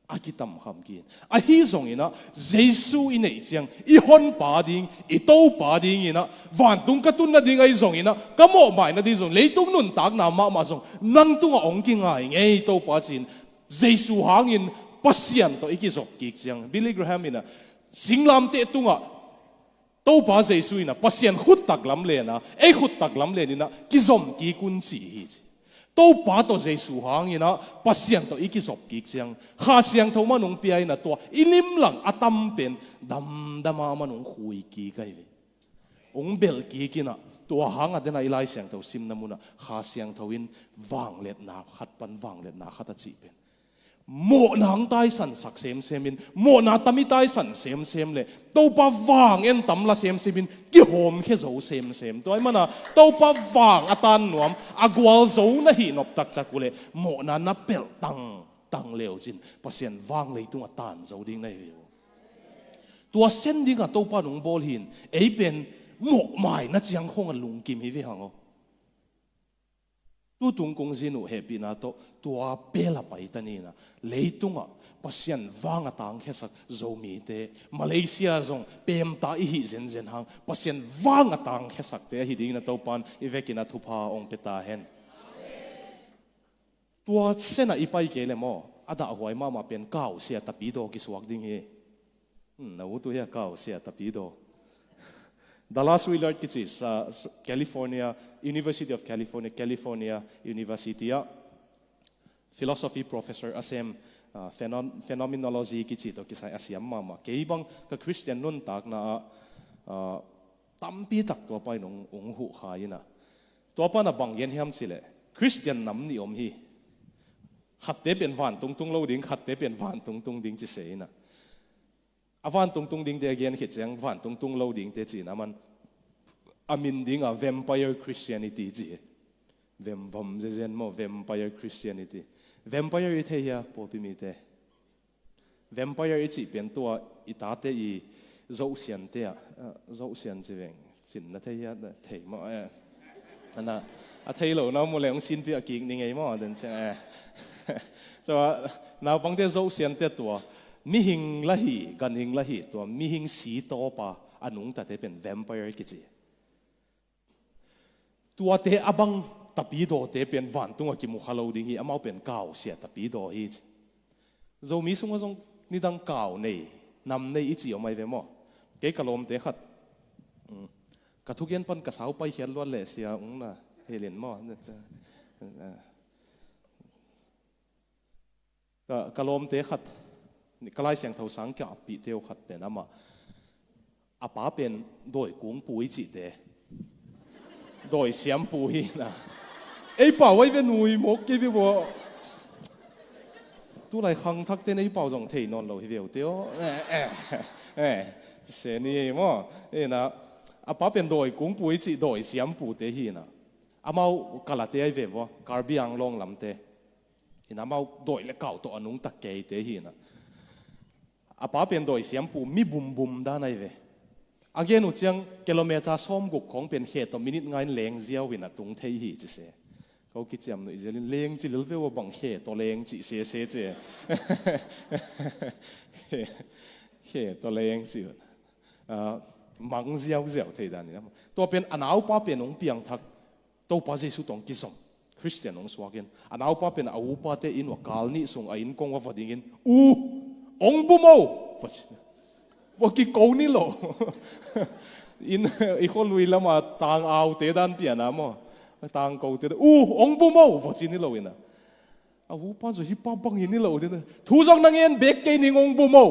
A kitamkham ki in. Ahi zonginah Jesu i neih ciang i honpa ding, i Topa dinginah vantung ka tun nading ahi zonginah ka mawhmai nading zong leitung nuntakna mahmah zong nang tungah hong kingai ngei Topa ci-in Jesu hangin Pasian tawh i kizop kik ciang Billy Graham inah singlamteh tungah Topa Jesu inah Pasian khuttak lam lenah ei khuttak lam leninah kizom kik un ci hi ci. Topa tawh Jesu hanginah Pasian tawh i kizop kik ciang Kha Siangtho man hong pia inah tua i limlang a tam pen damdama man hong khui kik ahi ve. Hong belh kik inah tua hanga denah i Lai Siangtho simna munah Kha Siangtho in vangliatna khat pan vangliatna khat a cih pen mawhna ang taisan sak semsem in, mawhna tam i taisan semsem le Topa vang en tam la semsem in kihawmkhia zo semsem. Tua i mana Topa vang a tan nuam a gual zo na hih nop taktak uh le mawhna na pelh tangtang leu cin Pasian vang leitung a tan zo ding na hi uh. Tua sen dingah Topa nung bawl hin ei pen mawhmai na ciang khong a lungkim hi ve hang aw. Tutung kong zin uh hehpihna tawh tua pela paita nina leitungah Pasian vang a tangkhiasak Zomite, Malaysia zong pemta i hih zenzen hang Pasian vang a tangkhiasakte ahi dingin a Topan i vekin a thupha ong peta hen. Tua sena i pai kei le maw a dahhuai mahmah pen kausia tapidaw kisuak ding hi. Hmm, na utu hia kau sia tapidaw. Dallas Willard kici sa, sa, California, University of California, California University ah philosophy professor a sem, ah, phenom-, phenomenology kici tawh kisai a siam mahmah. Kei bang ka Christian nuntakna ah, ah, tampi tak tua pai nung ung huh kha ina. Tua pana bang gen hiam cileh Christian nam nih om hi. Khatte pen van tungtung lo ding, khatte pen van tungtung ding ci se ina. A vantungtung dingte a gen khit ciang vantungtung lo dingte cihna man A min dingah Vampire Christianity ci hi. Vemvam zezen maw, Vampire Christianity. Vampire i thei hia, pawlpi mite? Vampire i cih pen tua i tate i zohsiante ah, ah, zohsian ci veng, cin na thei hia, na thei maw, eh. Ana, a thei lo na mu le hong sinpi a kik ni ngei maw, den ciang, eh. Tua, naupangte zohsiante tua, mihing la hi, ganhing la hi, tua mihing si tawpa a nungtate pen vampire kici. Tuate a bang tapidawte pen vantungah kimu kha lo ding hi, amau pen kausia tapidaw hi ci. Zomi sungah zong nidang kau nei, nam nei i ci om ai ve maw? Kei ka lawmte khat, mm, ka thugen pan ka sau paikhiat luat leh sia ung na hilin maw? Ka, ka lawmte khat, ka Lai Siangtho sang kiapihte uh khat pen amah, a pa pen dawi kungpu i cihte, dawi siampu hi na. Ei pau ai ve nui mawk kei ve vua. Tulai khangthakte nei pau zong thei nawn lo hi veu teo. Eh, eh, eh, se ni ei maw. Eh, na, a pa pen dawi kungpu i cih dawi siampute hi na. Amau kalate ai ve vua, Karbi Anglong lamte. Ina amau dawi le kau tawh a nungtak keite hi na. A pa pen dawi siampu mi bumbum dan ai ve. A gen uh ciang kilometer sawmguk khawng pen khe tawh minute nga in leng ziau in a tung thei hi ci se. Ko kiciam nuih zial in leng ci lel ve ua bang khe tawh leng ci se se ce. Khe tawh leng ci. Ah, mang ziauziau thei dan in. Tua pen a naupa pen hong piangthak. Topa Jesu tawh hong kizom Khristian hong suak in, a naupa pen a upate inn uah kal nih sung a inn kong uah va dingin, "U, hong bum o!" va ci. Va kiko ni lo. Inn, i khualui lama tang aute dan piana maw, tangkote dan, "U, hong bum o!" va ci ni lo ina. A upa zong hih pa bangin ni lo ding. "Thu zong na ngen bek kei ning, hong bum o."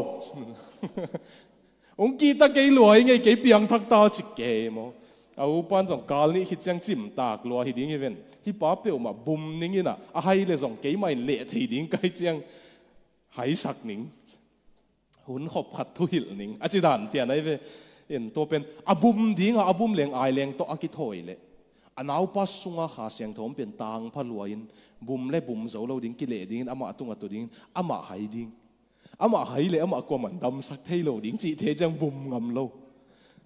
Hong kihta kei lua hi ngei, kei piangthak ta ci kei maw. A upan zong kal nih khit ciang cimtak lua hi ding hi ven. Hih pa peuhmah bum ning ina, a hai le zong keimah in leh thei ding kai ciang haisak ning. Hun khop khat thuhilh ning. A ci dan pian ahi ve. In tua pen a bum dinga, a bum leng ai leng tawh a kithawi leh a naupa sunga Kha Siangtho om pen tangpha lua in bum le bum zo lo ding, kileh dingin amah tungah tu dingin amah hai ding. Amah hai le amah kuaman damsak thei lo ding cih thei ciang bum ngam lo.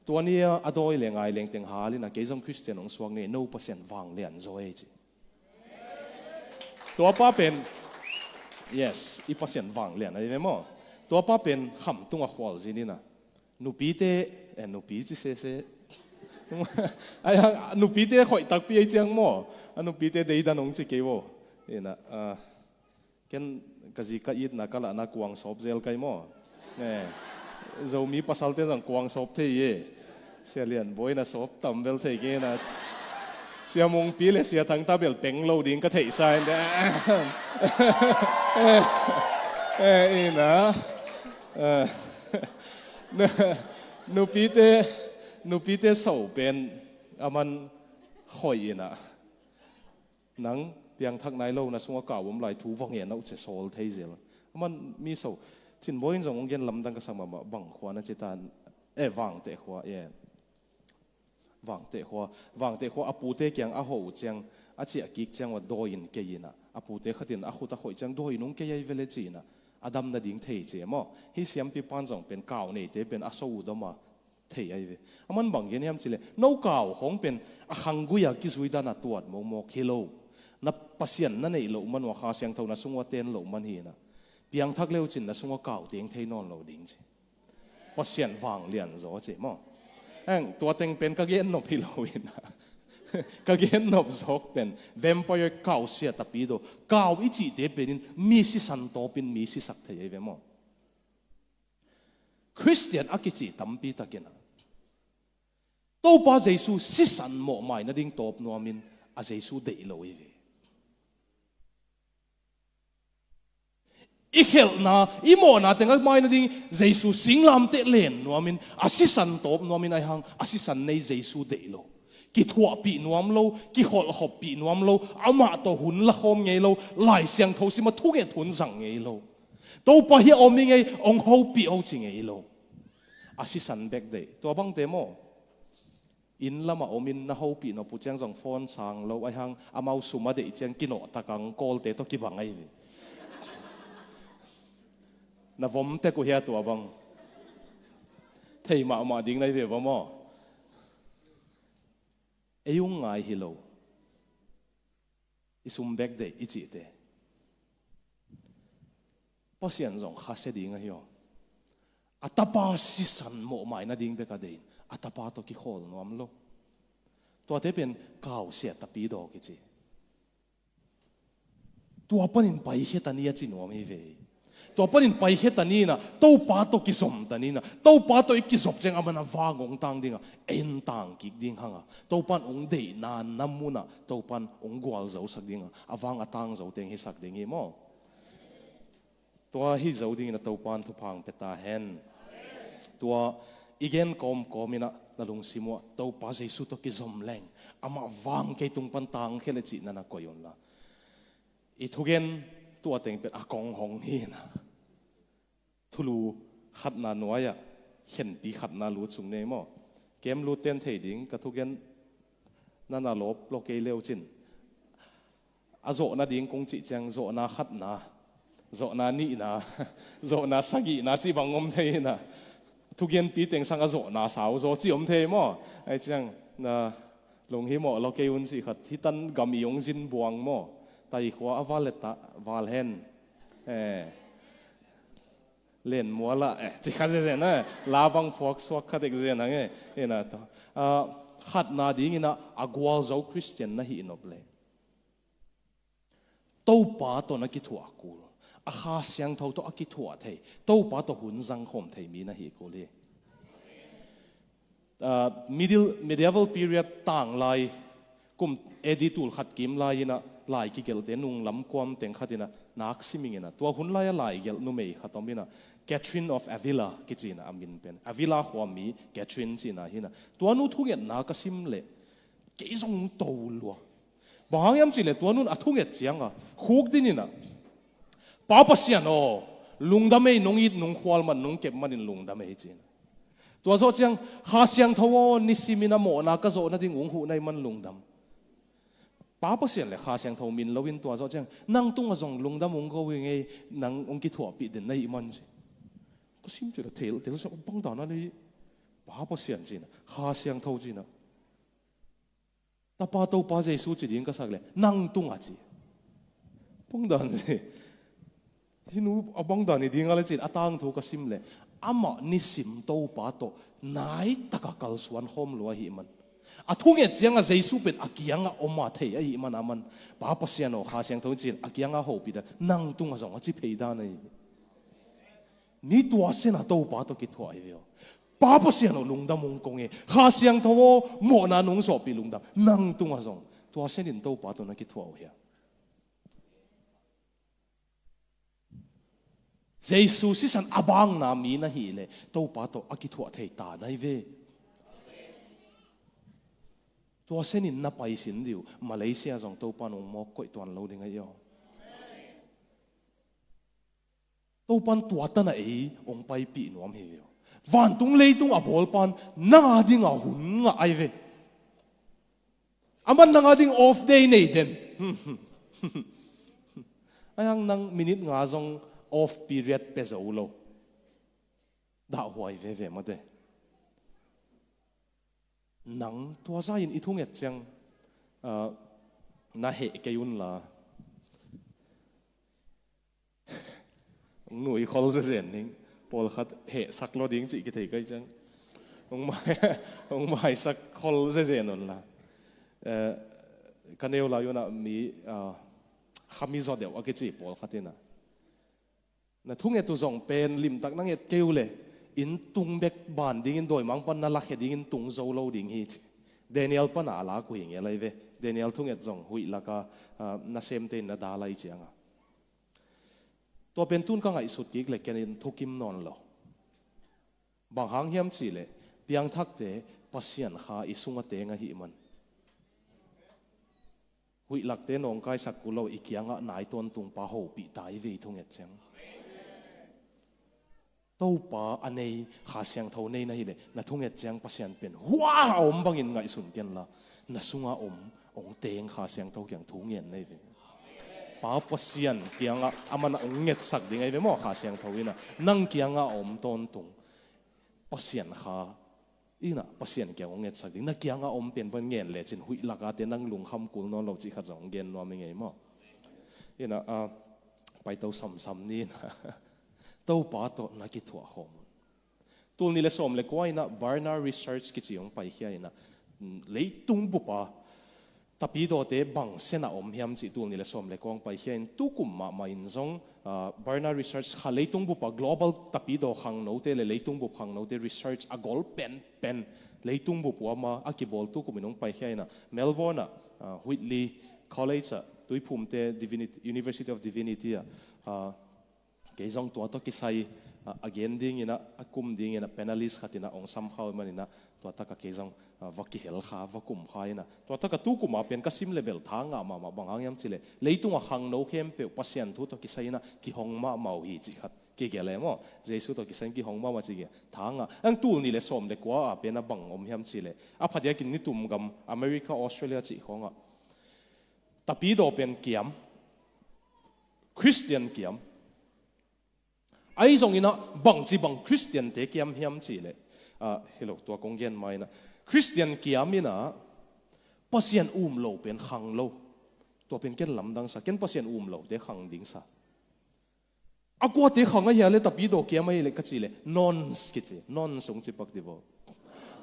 Tua ni-a a dawi le ngai leng teng hal ina kei zong Khristian hong suak ni, no Pasian vanglian zaw ei ci. Tua pa pen, yes, i Pasian vanglian ahi ve maw. Tua pa pen kham tungah khualzin ina. Nupite, eh, nupi ci sese. Ai, a, nupite khoih takpi ei ciang maw. A nupite deidan hong ci kei vo. Ina, ah, ken ka zi ka itna ka lahna kuang sawp zel kai maw? Ne. Zomi pasalte zong kuang sawp thei e. Sia Lian Bawi na sawp tam bel thei kei na. Sia Mungpi le Sia Thang ta bel peng lo ding ka theihsa in de. Eh, ina. Eh. Nupite, nupite so pen aman khoih ina. Nang piangthak nai lo, na sungah kau om lai thu va ngen uh ci sawl thei zel. Aman mi so, Thinbawi in zong hong gen lamdang ka sak mahmah, bang khua na ci ta, eh, Vangteh khua, eh. Vangteh khua, Vangteh khua a pute kiang a ho uh ciang, a ciah kik ciang ua dawi in kei ina. A pute khat in a khut a khoih ciang dawi in hong kei ai ve le ci ina. A dam nading thei ci e maw. Hih siampi pan zong pen kau neite pen a so uh dom a. Thei ahi ve. Aman bang gen hiam cileh, no kau khawng pen a khanggui-a kizui dana tuat mawkmawk hi lo. Na Pasian na neih loh man uh a Kha Siangtho na sungua ten loh man hi na. Piangthak leucin na sungua kau teng thei nawn lo ding ci. Pasian vanglian zaw ci maw. Eng, tua teng pen ka gen nop hi lo hi na. Ka gen nop zawk pen vampire kau sia tapi do. Kau i cihte penin mi sisan tawpin mi sisak thei ahi ve maw. Khristian a kici tampi takin a Topa Jesu sisan mawhmai nading tawp nuamin a Jesu deih lo i ve. I khelhna, i mawhna tengah mai nading Jesu singlamteh len nuamin a sisan tawp nuamin ahi hang a sisan nei Jesu deih lo. Kithuahpih nuam lo, kikholhkhoppih nuam lo, amah tawh hun lakhawm ngei lo, Lai Siangtho sima thunget hun zang ngei lo. Topa hi a om hi ngei, ong hopih ho ci ngei lo. A sisan bek deih. Tua bangte maw? Inn lamah omin na hopih nop uh ciang zong phone sang lo, ahi hang amau sum a deih ciang kinawh tak ang, call-te tawh kibang ahi ve. Na vom tek uh hia tua bang? Thei mahmah ding na hi ve va maw? Ei ung ngai hi lo. I sum bek deih i cihte. Pasian zong khasia ding ahi aw. A tapa sisan mawhmai nading bek a deihin a tapa tawh kikhawl nuam lo. Tuate pen kausia tapi daw kici. Tua panin paikhia ta ni a ci nuam hi ve. Tua panin paikhia ta ni in ah, Topa tawh kizom ta ni in ah, Topa tawh i kizop ciang a man a vang hong tang ding a, en tang kik ding hang a, Topa in hong deihna na mun ah Topa in hong gualzosak ding a, a vang a tang zo teng hisak ding hi maw? Tua hi zo ding in ah Topa in thupha hong pia ta hen. Tua i gen kawmkawm in ah na lungsim uh ah Topa Jesu tawh kizom leng, amah vang kei tung pan tangkhia le cihna na koih un la. I thugen tua teng pen a kong hong hi in ah, thulu khatna nuai-ah khenpi khatna lut sung nei maw? Kem lut ten thei ding, ka thugen na na lawp lo kei leu cin, a zawhna ding kong cih ciang zawhna khatna, zawhna nihna, zawhna sagihna cih bang om thei in ah, thugenpi teng sang a zawhna sau zaw cih om thei maw? Ahi ciang na lunghimawh lo kei un cih khat, hi tan gam i hong zin buang maw? Tai khua a val le ta val hen. Eh. Len mual ah, eh, ci kha zenzen, eh. La bang phuak suak kha dek zen hang, eh. Ina tawh, ah, khatna ding in ah a gualzo Khristian na hih nop le, Topa tawh na kithuah kul, a Kha Siangtho tawh a kithuah thei, Topa tawh hun zang khawm thei mi na hih kul hi. Ah, middle, medieval period tanglai, kum A D tul khat kim lai in ah lai kigelhte nung lam kuam teng khat in ah nak siming in ah, tua hun lai-a lai gelh numei khat om in ah, Catherine of Avila kici in ah a min pen. Avila khua mi Catherine ci in ah hi in ah. Tua nu thungetna ka sim leh kei zong to lua. Bang hang hiam cih leh tua nu in a thunget ciang a khukdin in ah, Pa Pasian aw, lungdam ei, nong it nong khual man, nong kep manin lungdam ei ci in ah. Tua zawh ciang, Kha Siangtho aw, nisim in a mawhna ka zawh nading hong huh na hih man lungdam. Pa Pasian le Kha Siangtho min lo in tua zawh ciang, nang tungah zong lungdam hong ko ing ei, nang hong kithuahpih den na hih man ci. Ka sim ci leh thei, thei sa bang dan a lei, Pa Pasian ci in ah, Kha Siangtho ci in ah. Tapa Topa Jesu ci ding ka sak leh, nang tungah ci. Bang dan ci. Hi nu a bang dan hi ding a le cin, a tangthu ka sim leh, amah nisim Topa tawh nai taka kalsuan khawm lua ahih man. A thunget ciang a Jesu pen a kiangah om a thei ahih man a man, Pa Pasian aw, Kha Siangtho in ci in a kiangah hopih dan, nang tungah zong a ci phei dan ahi. Ni tua sen a Topa tawh kithuah hi ve aw. Pa Pasian aw, lungdam hong kong e. Kha Siangtho aw, mawhna nong zawhpih lungdam. Nang tungah zong tua sen in Topa tawh na kithuah uh hia? Jesu sisan a bangna mi na hih leh Topa tawh a kithuah thei ta na hi ve. Tua sen in na pai sin dih uh, Malaysia zong Topa in hong mawk koih tuan lo ding ahi aw. Topa in tua tan a ei hong paipih nuam hi ve aw. Vantung leitung a bawlpa in nang a ding a hun ngah ahi ve. A man nang a ding off day nei den. Ahi hang nang minute nga zong off period pia zo lo. Dahhuai veve mate. Nang tua zah in i thunget ciang, ah, na heh kei un la. Hong nui khol zezen ning. Pawlkhat hehsak lo ding cih kithei kai ciang. Hong mai, hong maisak khol zezen un la. Eh, ka neu lai un ah mi, ah, khami zaw deuh a kici pawlkhat in ah. Na thunget uh zong pen limtak na nget kei uh leh, inn tung bek ban dingin dawimangpa in na lakhia dingin tung zo lo ding hi ci. Daniel pan a lak uh hi ngel ahi ve. Daniel thunget zong huih laka, ah, nasemte in na dal ahi cianga. Tua pen tun ka ngaihsut kik leh ken in thukim nawn lo. Bang hang hiam cih leh, piangthakte Pasian Kha i sung a teng ahih man. Huih lakte nawngkaisak kul lo, i kiangah nai tawntungpa hopih ta hi ve i thunget ciang. Topa a nei, Kha Siangtho nei na hileh, na thunget ciang Pasian pen hua a om bangin ngaihsun kenla, na sunga om hong teng Kha Siangtho kiang thu ngen na hi ve. Pa Pasian kiangah a man a hong ngetsak ding ahi ve maw, Kha Siangtho inah nang kiangah a om tawntung Pasian Kha inah Pasian kiang hong ngetsak ding. Na kiangah a om pen pan ngen lecin huih lakate nang lungkham kul nawn lo cih khat zong hong gen nuam i ngei maw? Inah, ah, paito samsam ni inah Topa tawh na kithuah khawm un. Tul nih le sawm le kua inah Barna Research kici hong paikhia inah, mm, leitung bupa tapidawte bang sena om hiam cih tul nih le sawm le kua hong paikhia in tukum mahmah in zong, ah, Barna Research kha leitung bupa global tapidaw khangnote le leitung bup khangnote research a gol penpen leitung bup uama a kibawl tukum in hong paikhia inah Melbourne ah, ah, Whitley College ah tuiphumte Divinity, University of Divinity ah, ah, kei zong tua tawh kisai, ah, a gen ding inah, a kum ding inah, panelist khat inah hong sam kha uh maninah, tua taka kei zong, ah, va kihel kha, va kum kha inah. Tua taka tukuma pen ka sim le bel tha ngah mahmah, bang hang hiam cih leh leitunga khangno khempeuh Pasian thu tawh kisai inah kihong mahmah uh hi cih khat kigelh e maw? Jesu tawh kisai in kihong mahmah cih khat tha ngah. Ang tul nih le sawm le kua a pen a bang om hiam cih leh, a phadiakin nitum gam America, Australia cih khawngah tapidaw pen kiam, Khristian kiam. Ahi zong inah bangci bang Khristiante kiam hiam cih leh, ah, hi lo, tua kong gen ma inah Khristian kiam inah Pasian um lo pen khang lo. Tua pen ken lamdang sa, ken Pasian um lote khang ding sa. A kuate khang ahia le tapidaw kiam ahi le ka cih leh, nonce kici, nonce hong ci pak divo.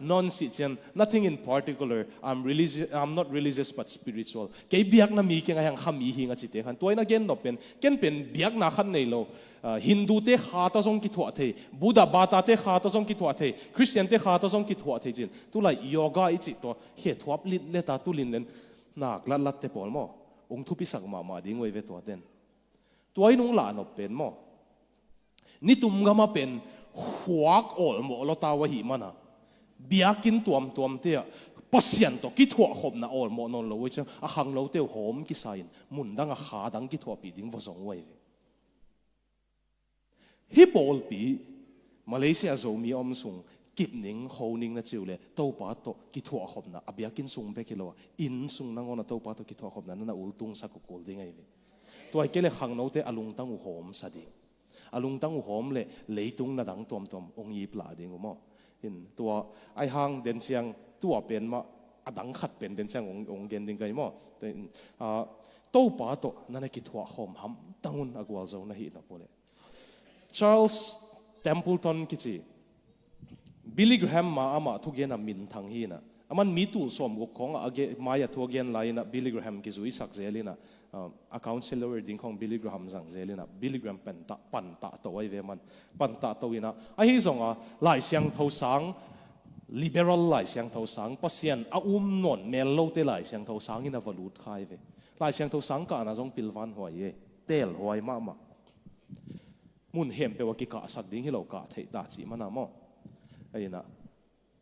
Nonce cih ciang, nothing in particular, I'm religious, I'm not religious but spiritual. Kei biakna mi keng ahi hang kha mi hi ing a cite khan. Tua in a gen nop pen, ken pen biakna khat nei lo. Ah, Hindute kha tawh zong kithuah thei, Buddha batate kha tawh zong kithuah thei, Khristiante kha tawh zong kithuah thei cin. Tulai yoga i cih tawh, khe thuap litlet a tulin len, nak latlatte pawl maw, hong thupisak mahmah ding uh ahi ve tuaten. Tua in hong lahnop pen maw, nitum gama pen khuak awlmawh lawtau ahih mana, biakinn tuamtuamte ah Pasian tawh kithuahkhopna awlmawh nawn lo uh ciang, a khanglote uh hawm kisa in, mundang a kha dang kithuahpih ding va zong uh ahi ve. Hih pawlpi Malaysia Zomi a om sung, kipning khoning na ci uh leh Topa tawh kithuahkhopna, a biakinn sung bek hi lo a, inn sung nangawn a Topa tawh kithuahkhopna na na ultungsak uh kul ding ahi ve. Tua hi kei leh khangnote a lungtang uh hawmsa ding, a lungtang uh hawm leh leitung na dang tuamtuam hong iplah ding uh maw. In tua ahi hang den ciang tua pen mah, a dang khat pen den ciang hong, hong gen ding ka hi maw. Topa tawh na na kithuahkhawm hamtang un, a gualzo na hih nop uh leh. Charles Templeton kici, Billy Graham mah amah thugen a minthang hi inah, aman mi tul sawmguk khawngah a ge-, mai-ah thu a gen lai inah Billy Graham kizuisak zel inah, ah, a counselor ding khawng Billy Graham zang zel inah, Billy Graham pantah, pantah to ahi ve man. Pantah to inah, ahi zonga Lai Siangtho sang, liberal Lai Siangtho sang, Pasian a um nawn mel lote Lai Siangtho sang inah va lut kha ahi ve. Lai Siangtho sang kahna zong pilvan huai e, tel huai mahmah. Mun hempeuh a kikahsak ding hi lo, kah theih ta cih mana maw. Ahi inah,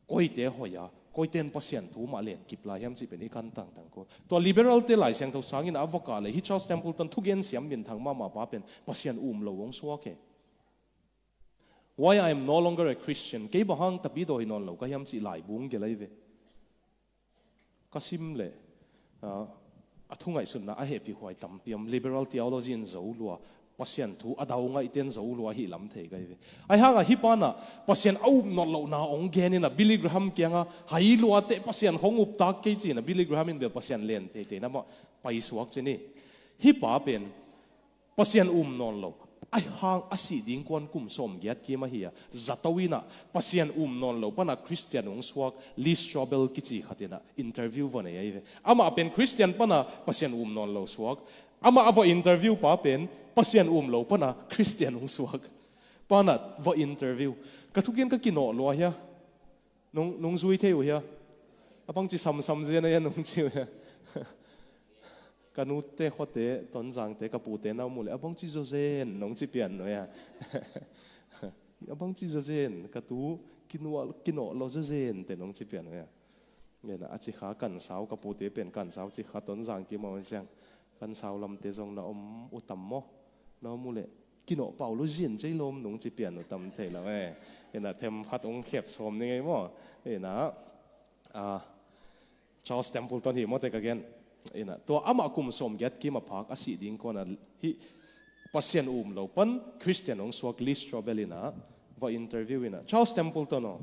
koite hoih a, koiten Pasian thu mah len kip lai hiam cih pen i kan tangtang ko. Tua liberalte Lai Siangtho sang inah a va kah leh, hih Charles Templeton thugen siam minthang mahmah pa pen Pasian um lo hong suak e. Why I am no longer a Christian? Kei bang hang tapidaw hi nawn lo ka hiam cih laibu hong gelh ahi ve. Ka sim leh, ah, a thu ngaihsutna a hehpihhuai tampi om. Liberal theology in zo lua, Pasian thu a dau ngaihte in zo lua ahih lam thei ka hi ve. Ahi hangah hih pa inah Pasian a up nawn lohna hong gen inah Billy Graham kiangah, hai luate Pasian hong uptak kei ci inah Billy Graham in bel Pasian len teitei na mah paisuak ci ni. Hih pa pen Pasian um nawn lo, ahi hang a sih ding kuan kum sawmgiat kim ahi a, zato inah Pasian um nawn lo pana Khristian hong suak Lee Strobel kici khat inah interview va nei ahi ve. Amah pen Khristian pana Pasian um nawn lo suak, amah a va interview pa pen Pasian um lo pana Khristian hong suak. Pa inah va interview. Ka thugen ka kinawh lua hia? Nong, nong zui thei uh hia? A bangci samsam zen a hia nong ci uh hia? Ka nute khuate, Tonzangte, ka pute na om uh leh, a bangci zawzen nong ci pian uh hia? A bangci zawzen, ka tu kinawh, kinawh lo zawzen te nong ci pian uh hia? Ngen a, a cikha Kansau, ka pute pen Kansau cikha, Tonzang kim a om ciang, Kansau lamte zong na om uh tam maw? Na om uh leh Kinawh pau lo zin cei lawm nung ci pian uh tam thei lo e. Ina them khat ong khep sawm ni ngei maw? Ina, ah, Charles Templeton hi mawte ka gen. Ina, tua amah kum sawm giat kim a phak a sih ding kuana hi Pasian um lo pan Christian ong suak Lee Strobel ina va interview ina, Charles Templeton aw,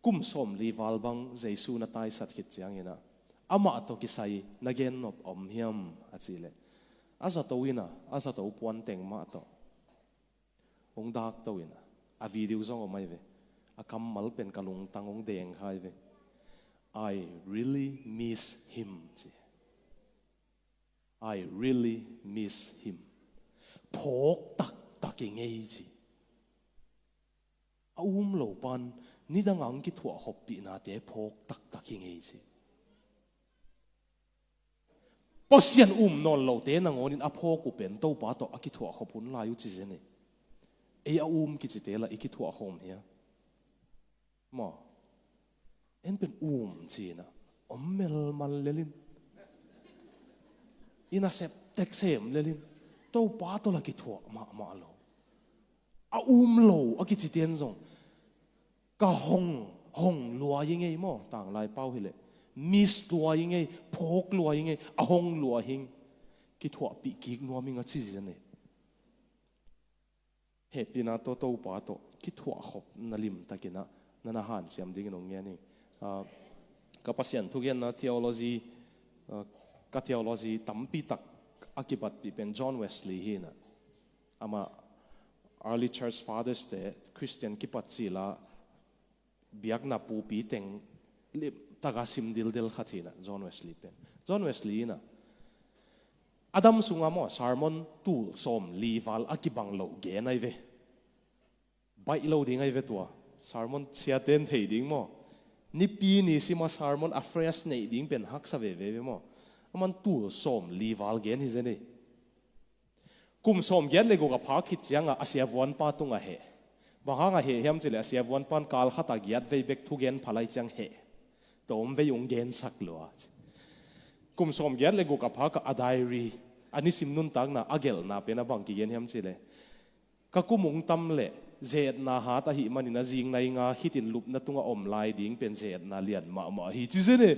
kum sawm li val bang Jesu na taisat khit ciang ina, amah tawh kisai na gen nop om hiam a cih leh, a zato ina, a zato puan teng mah tawh ong dakto ina, a video zong om ai ve. A kammal pen ka lungtang ong deng khai ve. "I really miss him," ci. "I really miss him." Phawk taktak i ngei ci. A um lo pan nidang ang kithuah khoppihnate phawk taktak i ngei ci. Pasian um nawn lote nangawnin a phawk uh pen Topa tawh a kithuah khop hun lai uh ci zen e. Ei a um kicite la i kithuah khawm hia? Maw? En pen um cina om melmal lelin, i nasep teksem lelin, Topa tawh la kithuah mahmah lo. A um lo a kiciten zong ka hong, hong lua i ngei maw? Tanglai pau hileh miss lua i ngei, phawk lua i ngei, a hong lua hing. Kithuahpih kik nuam ing a ci zen e. Hehpihna tawh Topa tawh kithuah khop na limtakin ah na na hanciam dingin hong ngen ing. Ah, ka Pasian thugenna theology, ah, ka theology tampi tak a kibatpih pen John Wesley hi ina. Amah early church fathers te Christian kipat cila biakna pupi teng limtaka sim dildel khat hi ina, John Wesley pen. John Wesley ina, a dam sunga maw, sermon tul sawm li val a kibang loh gen ai ve. Baih lo ding ai ve tua. Sermon siaten thei ding maw? Nipi ni sima sermon a fresh neih ding pen haksa veve ve maw? Aman tul sawm li val gen hi zen e. Kum sawm giat le guk a phak khit cianga a siavuanpa tungah heh. Bang hangah heh hiam cileh a siavuanpan kal khata giat vei bek thugen phalai ciang heh. Tawm vei ung gensak lua. Kum sawm giat le guk a phakah a diary, a nisim nuntakna a gelhna pen a bang kigen hiam cileh, ka kum ung tam leh zetna hat ahih manin a zingnai nga khitin lupna tungah om lai ding pen zetna lian mahmah hi ci zen e.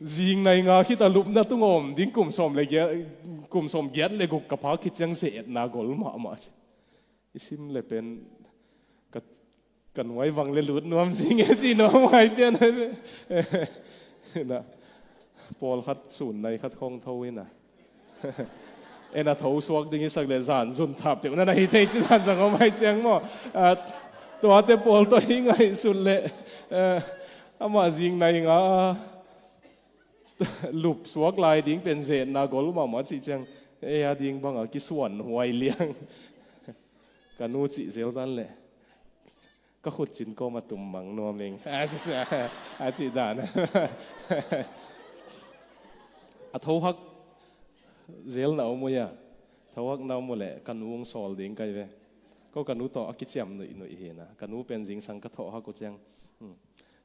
Zingnai nga khita lupna tungah om ding kum sawm le giat, kum sawm giat le guk ka phak khit ciang zetna gol mahmah ci. I sim le pen ka, ka nuai vang le lut nuam zing e ci nuam ngai pian ai ve. Ina, pawlkhat sun nai khat khawng tho ina. Ena tho suak ding i sak le zan zun thap peuh na na hi thei ci zan zang om ai ciang maw? Ah, tuate pawl tawh i ngaihsut le, eh, amah zingnai nga lup suak lai ding pen zetna gol mahmah cih ciang, ei a ding banga kisuan huai liang. Ka nu cih zel dan le ka khutcin kawm a tum mang nuam ing a cih dan. A thohak zel na om uh hia? Thohak na om uh leh ka nu hong sawl ding kai ve. Ko ka nu tawh a kiciam nuihnuih hi na. Ka nu pen zingsang ka thohak uh ciang, hmm,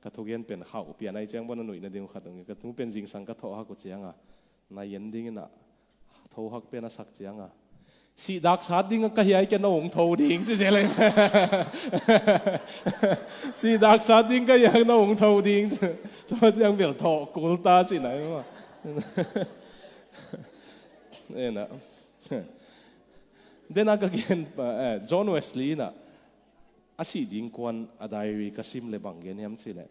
ka thugen pen khauh pian ai ciang bana nuihna ding uh khat hong hi. Ka nu pen zingsang ka thohak uh cianga na yen dingin ah thohak pen a sak cianga, sihdaksat ding ka hiai ke no hong tho ding ci zel ai. Sihdaksat ding ka hiai no hong tho ding. Tua ciang bel thoh kul ta ci nai maw? Ena. Dena ka gen, eh, John Wesley ina a sih ding kuan a diary ka sim le bang gen hiam cileh,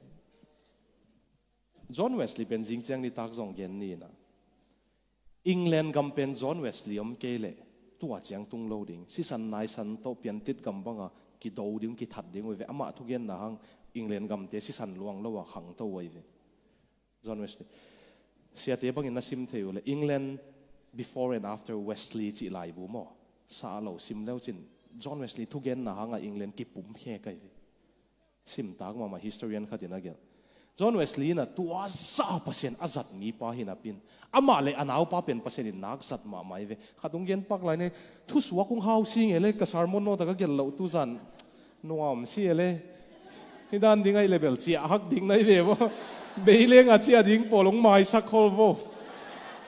John Wesley pen zing ciang nitak zong gen ni ina, England gam pen John Wesley om kei leh tua ciang tung lo ding. Sisan naisan tawh piantit gam banga kido ding, kithat ding uh ve. Amah thugenna hang England gamte sisan luang lo a khangto uh ai ve. John Wesley. Siate bangin na sim thei uh leh England before and after Wesley cih laibu maw? Sa lo sim leu cin John Wesley thugenna hanga England kipum khe kai ve. Simtak mahmah historian khatin a gelh. John Wesley ina tua zah Pasian a zat mipa hi napin, amah le a naupa pen Pasian in nak zat mahmah hi ve. Khat hong gen pak lai ni, thusuak hong hau si nge le ka sermon note a ka gelh loh tu zan nuam si e le. Hi dan ding ai le bel ciah hak ding nai ve vo. Beileng a ciah ding pawl hong maisak khol vo.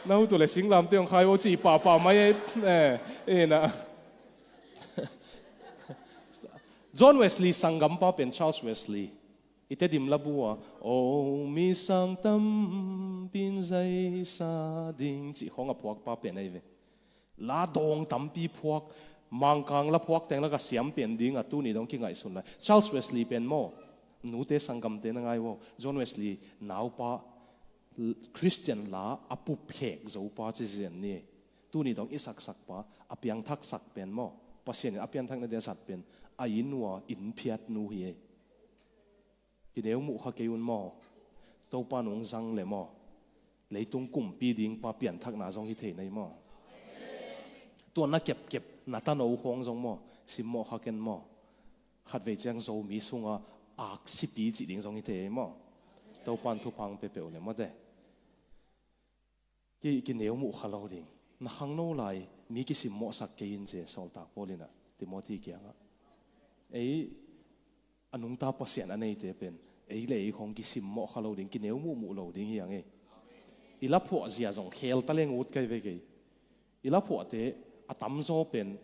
Na hu tu le singlamte hong khai vo cih pahpah mai ai, eh, ena. John Wesley sanggampa pen Charles Wesley, i Tedim labu a, "O mi sang tampi in zaisa ding," cih khawng a phuakpa pen ahi ve. La dawng tampi phuak, Mangkang la phuak teng lak a siam pen ding a tuni dong kingaihsun lai. Charles Wesley pen maw, nute sanggamte na ngai uh aw, John Wesley naupa, Christian la a pupkhek zopa ci zen ni. Tuni dong i saksakpa, a piangthaksak pen maw, Pasian in a pianthakna dia zat pen, a inn ua inn phiatnu hi ei. Kineu muh kha kei un maw. Topa nung zang le maw, leitung kumpi dingpa pianthakna zong hi thei nei maw. Tua na kepkep na tano khawng zong maw, simmawh kha ken maw. Khatvei ciang Zomi sunga aksipi cih ding zong hi thei ei maw. Topan thupha hong pia peuh le maw te. Ki, kineu muh kha lo ding. Na khangno lai mi kisimmawhsak kei in ci e, sawltak Paul in a Timothy kiangah. Ei a nungta Pasian a neite pen ei le ei khawng kisimmawh kha lo ding, kineu muhmuh lo ding hi hang ei. I laphuah zia zong khel ta leng ut kai ve kei. I laphuahte a tamzaw pen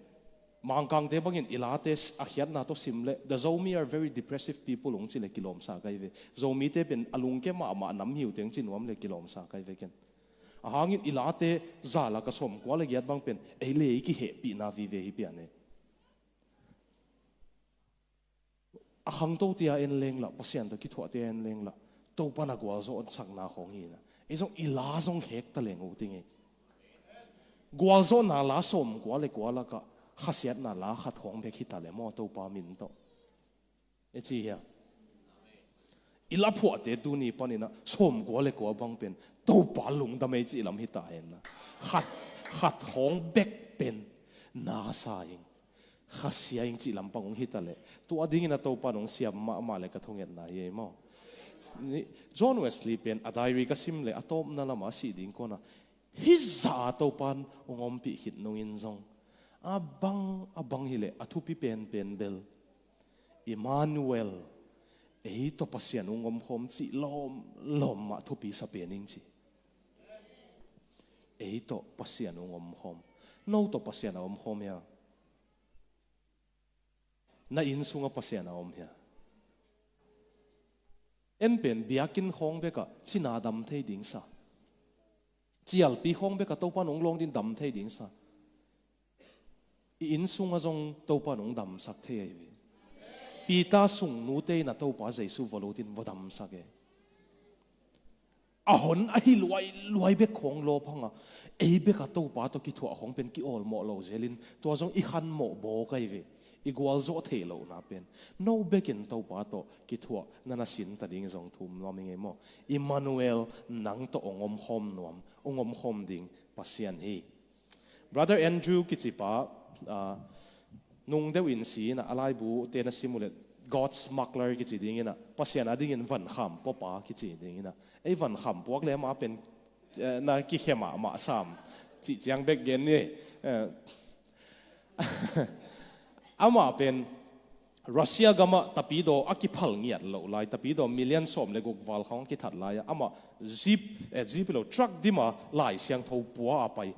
Mangkangte bangin i late a khiatna tawh sim le, "The Zomi are very depressive people," hong ci le kilawmsa kai ve. Zomite pen a lungke mahmah nam hiu teng ci nuam le kilawmsa kai ve ken. Ahangin i late za lak a sawmkua le giat bang pen ei le ei kihehpihna vive hi pian e. A khangtote a en leng lah, Pasian tawh kithuahte a en leng lah, Topan a gualzawhsakna khawng hi na. Ei zong i la zong khek ta leng uh ting ei. Gualzawhna la sawmkua le kua lakah khasiatna la khat khawng bek hi ta le maw, Topa min tawh. E ci hia? I laphuahte tuni panin ah sawmkua le kua bang pen Topa lungdam ei cih lam hi ta hen la. Khat, khat khawng bek pen na sa ing, khasia ing cih lampang hong hi ta leh, tua dingin a Topa nong siam mahmah le ka thungetna hi ei maw. Ni, John Wesley pen a diary ka sim le a tawpna lamah a sih ding kawna hih zah a Topan hong ompih khit nungin zong a bang a bang hileh a thupi penpen bel Emmanuel, ei tawh Pasian hong omkhawm cih lawmlawm mah thupi sa pen ing ci. Ei tawh Pasian hong omkhawm. No tawh Pasian a omkhawm hia? Na inn sungah Pasian a om hia? En pen biakinn khawng bekah cina dam thei ding sa, cialpi khawng bekah Topan hong lawng din dam thei ding sa. I inn sungah zong Topan hong damsak thei ahi ve. Peter sung nute in a Topa Jesu va lut in va damsak e. A hon ahi luailuai bek khawng lawp hang a, ei bek a Topa tawh kithuah khawng pen ki-awlmawh lo zelin, tua zong i khanmawh bawk ahi ve. I gualzawh theih lohna pen no bekin Topa tawh kithuah na na sin ta ding zong thum nuam ing ei maw. Emmanuel, nang tawh hong omkhawm nuam, hong omkhawm ding Pasian hi. Brother Andrew kici pa, ah, nung deuh in si in a, a laibu te na sim uh leh God Smuggler kici ding in a, Pasian a dingin vankham pawpa kici ding in a. Ei vankham puak le amah pen, eh, na kikhe mahmah sam cih ciang bek gen ni. Eh, amah pen Russia gamah tapidaw a kiphal ngiat loh lai, tapidaw million sawm le guk val khawng a kithat lai-ah amah jeep, eh, jeep lo, truck dima Lai Siangtho pua a pai.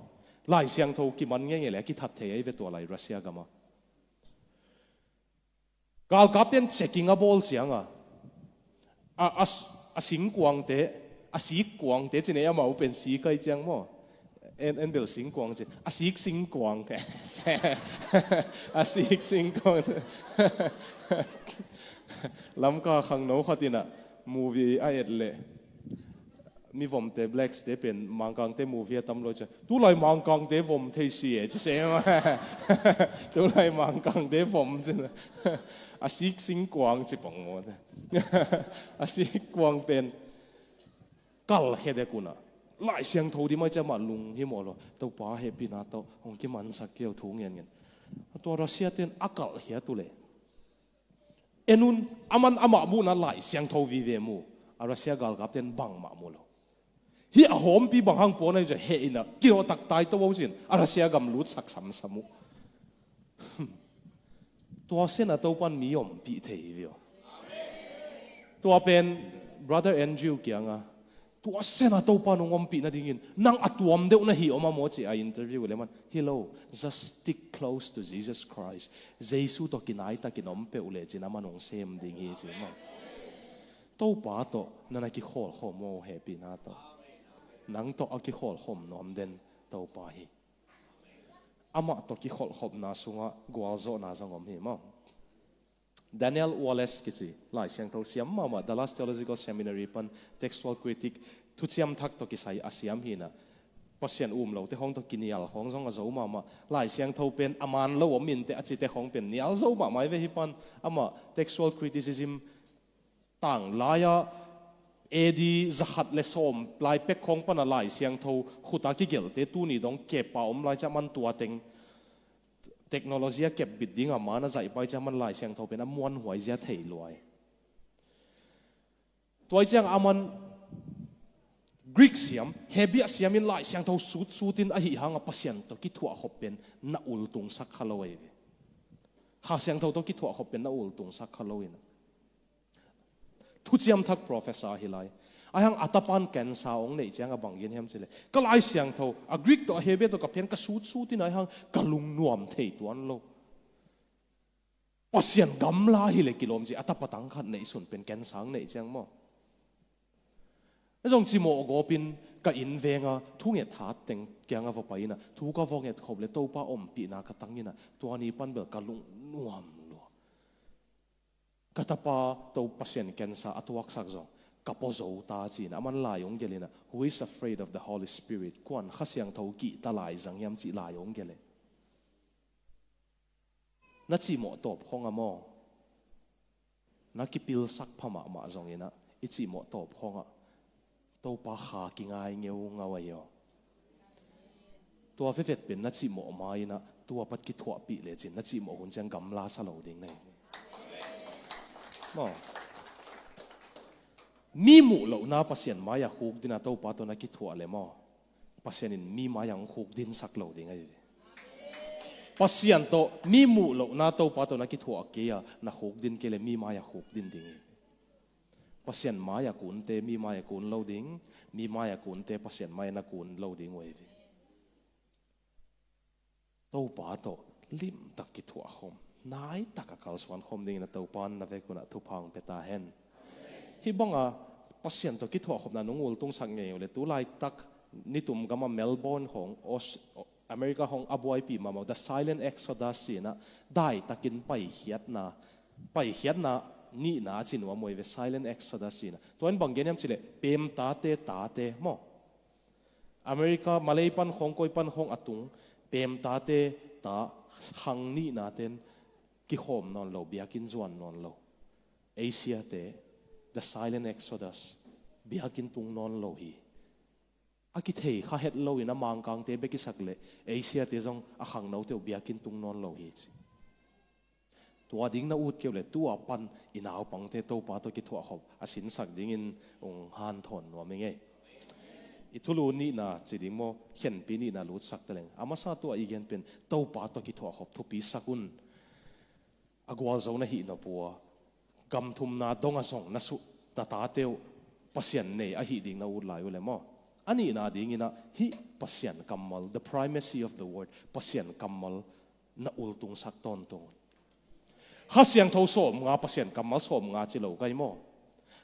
Lai Siangtho kiman ngeingei le a kithat thei ahi ve tua lai Russia gamah. Galkapten checking a bawl cianga a, a, a singkuangte, a sikkuangte ci nei, amau pen sik ahi ciang maw. En, en bel singkuang ci, a sik singkuang. A sik singkuang. Lamka khangno khat in a movie a et leh, mi vomte, blacks te pen Mangkangte movie a tam lo ci a, tulai Mangkangte vom thei si e ci se. Tulai Mangkangte vom ci na. A sik singkuang ci pong maw. A sikkuang pen kalkhia dek un a, Lai Siangtho di mai ci a, amah lunghimawh lo, Topa hehpihna tawh hong kimansak kei o thu ngen ngen. Tua Russia ten a kalkhia tu le, en un, aman amah muhna Lai Siangtho vive mu, a Russia galkapten bangmah mu lo. Hih a hawmpi bang hang puak na hi ci a, heh in a, kirawhtak tai to o cin a Russia gam lutsak samsam uh. Tua sen a Topan mi ompih thei hi ve aw. Tua pen Brother Andrew kianga Tua sena Topa nung ompih nadingin nang a tuam deuh na hi om a maw ci a interview le man. Hi lo, just stick close to Jesus Christ. Jesu tawh kinaitakin om peuh lecin ama nung sem ding hi ci maw. Topa tawh na na kikhawlkhawm maw hehpihna tawh. Nang tawh a kikhawlkhawm nuam den Topa hi. Amah tawh kikhawlkhawmna sungah gualzawhna zong om hi maw. Daniel Wallace kici Lai Siangtho siam mahmah, Dallas Theological Seminary pan textual critic, thuciam thak tawh kisai a siam hinah, Pasian um lote hong tawh kinial hong zong a zo mahmah, Lai Siangtho pen a man lo om inteh a cite hong pen nial zo mahmah i ve hi pan. Amah textual criticism tang lai-ah A D zakhat le sawm lai pek khawng pana Lai Siangtho khuta kigelte tuni dong kepa om lai ciah man tua teng technology a kepbit dinga man a zaihpai ciah man Lai Siangtho pen a muanhuai zia thei luai. Tuai ciang a man Greek siam, Hebia siamin Lai Siangtho sutsutin ahi hanga Pasian tawh kithuahkhop pen na ultungsak kha lo ahi ve. Kha Siangtho tawh kithuahkhop pen na ultungsak kha lo inah. Thuciam thak professor hi lai. Aihang a tapan cancer ong neih ciang a bang gen hiam cileh, ka Lai Siangtho a Greek tawh a Hebia tawh ka phian ka sutsutin aihang ka lungnuam thei tuan lo. Pasian gamla hileh kilawm ci a tapa tang khat neih sun pen cancer ong neih ciang maw. Zong cimawh gawpin ka inn venga thunget that teng kianga va pai inah thu ka va nget khop le Topa ompihna ka tang inah tua ni pan bel ka lungnuam lua. Ka tapa to Pasian cancer a tuaksak zong ka pua zo ta ci-in a man lai ong gelh inah, "Who is afraid of the Holy Spirit?" Kuan Kha Siangtho kihta lai zang hiam cih lai ong gelh e. Na cihmawh tawp khong a maw, na kipilsak pha mahmah zong inah i cihmawh tawp khongah Topa kha kingai ngeungau ahi aw. Tua vevet pen na cihmawh ma inah tua pat kithuahpih lecin na cihmawh hun ciang gamla sa lo ding na hi. Maw. Mi muh lohna Pasian mai-ah khukdina Topa tawh na kithuah le maw, Pasian in mi mai-ah hong khukdinsak lo ding ahi ve. Pasian tawh mi muh lohna Topa tawh na kithuah kei-a na khukdin kei le mi mai-ah khukdin ding hi. Pasian mai-ah kunte mi mai-ah kun lo ding, mi mai-ah kunte Pasian mai-ah na kun lo ding uh ahi ve. Topa tawh limtak kithuahkhawm, naitak a kalsuankhawm dingin a Topa in na vek hunah thupha hong pia ta hen. Hih banga Pasian tawh kithuahkhopna nung ultungsak ngei uh le tu laitak nitum gama Melbourne khawng, Aus-, America khawng a buaipih mahmah uh The Silent Exodus ci-inah daitakin paikhiatna, paikhiatna nihna a ci nuam uh hi ve, Silent Exodus ci-inah. Tua in bang gen hiam cileh pemtate tate maw. America, Malay pan khawng, koi pan khawng a tung pemtate ta khang nihnaten kikhawm nawn lo, biakinn zuan nawn lo. Asia-te, The Silent Exodus, biakinn tung nawn lo hi. A kithei kha het loin a Mangkangte bek i sak leh Asia-te zong a khangnote uh biakinn tung nawn lo hi ci. Tua ding na ut kei uh le tua pan i naupangte Topa tawh kithuahkhop a sinsak dingin ung hanthawn nuam i ngei. I thulu nihna ci ding maw, khenpi nihna lutsak taleng a masa tua i gen pen Topa tawh kithuahkhop thupisak un. A gualzo na hih nop uh a, gam thumna dong a zong na suh, na tate uh Pasian nei ahih ding na ut lai uh le maw. A nihna dinginah hih Pasian kammal, the primacy of the word, Pasian kammal na ultungsak tawntung un. Kha Siangtho sawmnga, Pasian kammal sawmnga ci lo kai maw.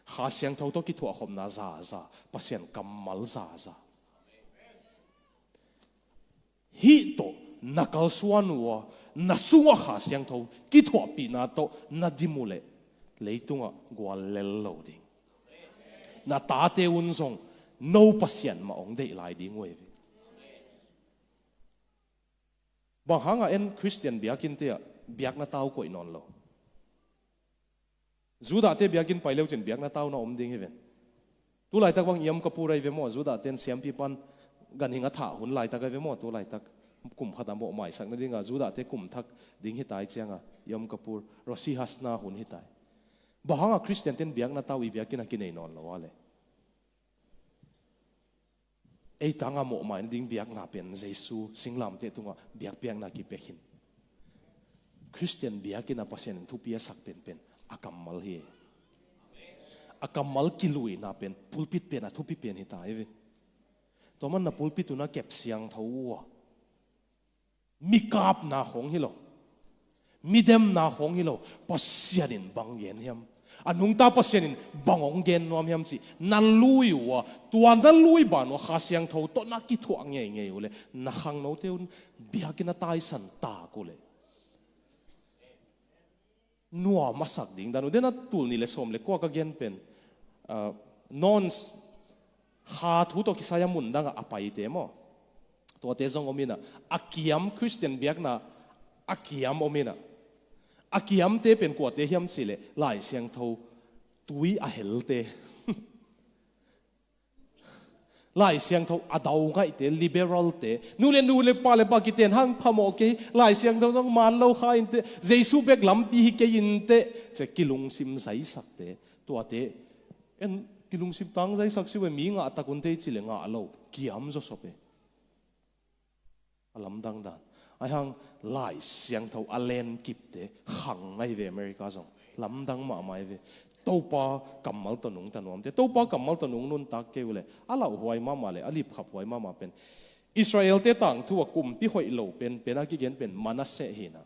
Kha Siangtho tawh kithuahkhopna zaza, Pasian kammal zaza. Hih tawh na kalsuan uh a, na sungah Kha Siangtho kithuahpihna tawh na dim uh leh leitungah guallel lo ding. Na tate un zong no Pasian mah hong deih lai ding uh hi ve. Bang hangah en Khristian biakinnte ah biakna tau koih nawn lo. Judahte biakinn pai leucin biakna tau na om ding hi ven. Tu laitak bang Yom Kippur ahi ve maw, Judahte in siampi pan ganhing a thah hun laitak ahi ve maw, tu laitak kum khat a mawh maisak nadinga Judahte kum thak ding hi tai cianga Yom Kippur, Rosh Hashanah hun hi tai. Bang hangah Khristiante in biakna tau i biakinn a kinei nawn lo a le. Ei tanga mawhmai nading biakna pen Jesu singlamteh tungah biakpiakna kipia khin. Khristian biakinn a Pasian in thupi a sak penpen a kammal hi. A kammal kiluina pen pulpit pen a thupi pen hi ta hi ve. Tua man na pulpit un a kep siangtho uh a, mi kapna khong hi lo, mi demna khong hi lo, Pasian in bang gen hiam, a nungta Pasian in bang hong gen nuam hiam cih na lui uh a, tua na lui ban uh a Kha Siangtho tawh na kithuah ngeingei uh leh na khangnote un biakinn a taisan tak uh leh nuam a sak ding dan uh. Den a tul nih le sawm le kua ka gen pen, ah, non Kha thu tawh kisai a mun dangah a paite maw, tuate zong om inah, a kiam Khristian biakna a kiam om inah, a kiamte pen kuate hiam cih leh Lai Siangtho tui a helte. Lai Siangtho a dau ngaihte, liberalte, nu le nu le pa le pa kiten hang phamawh kei, Lai Siangtho zong man lo kha inteh, Jesu bek lampi hi kei inteh, ci a kilungsim zaisakte, tuate, en kilungsim tang zaisak si ve, mi ngah tak un tei ci leh ngah lo, kiam zawsop e. A lamdang dan. Ahi hang Lai Siangtho a lenkipte khang ahi ve, America zong. Lamdang mahmah ahi ve. Topa kammal tawh nungta nuamte. Topa kammal tawh nung nuntak kei uh leh a lauhuai mahmah leh a lipkhaphuai mahmah pen Israelte tangthu a kumpi hoih lo pen, pen a kigen pen Manasseh hi inah.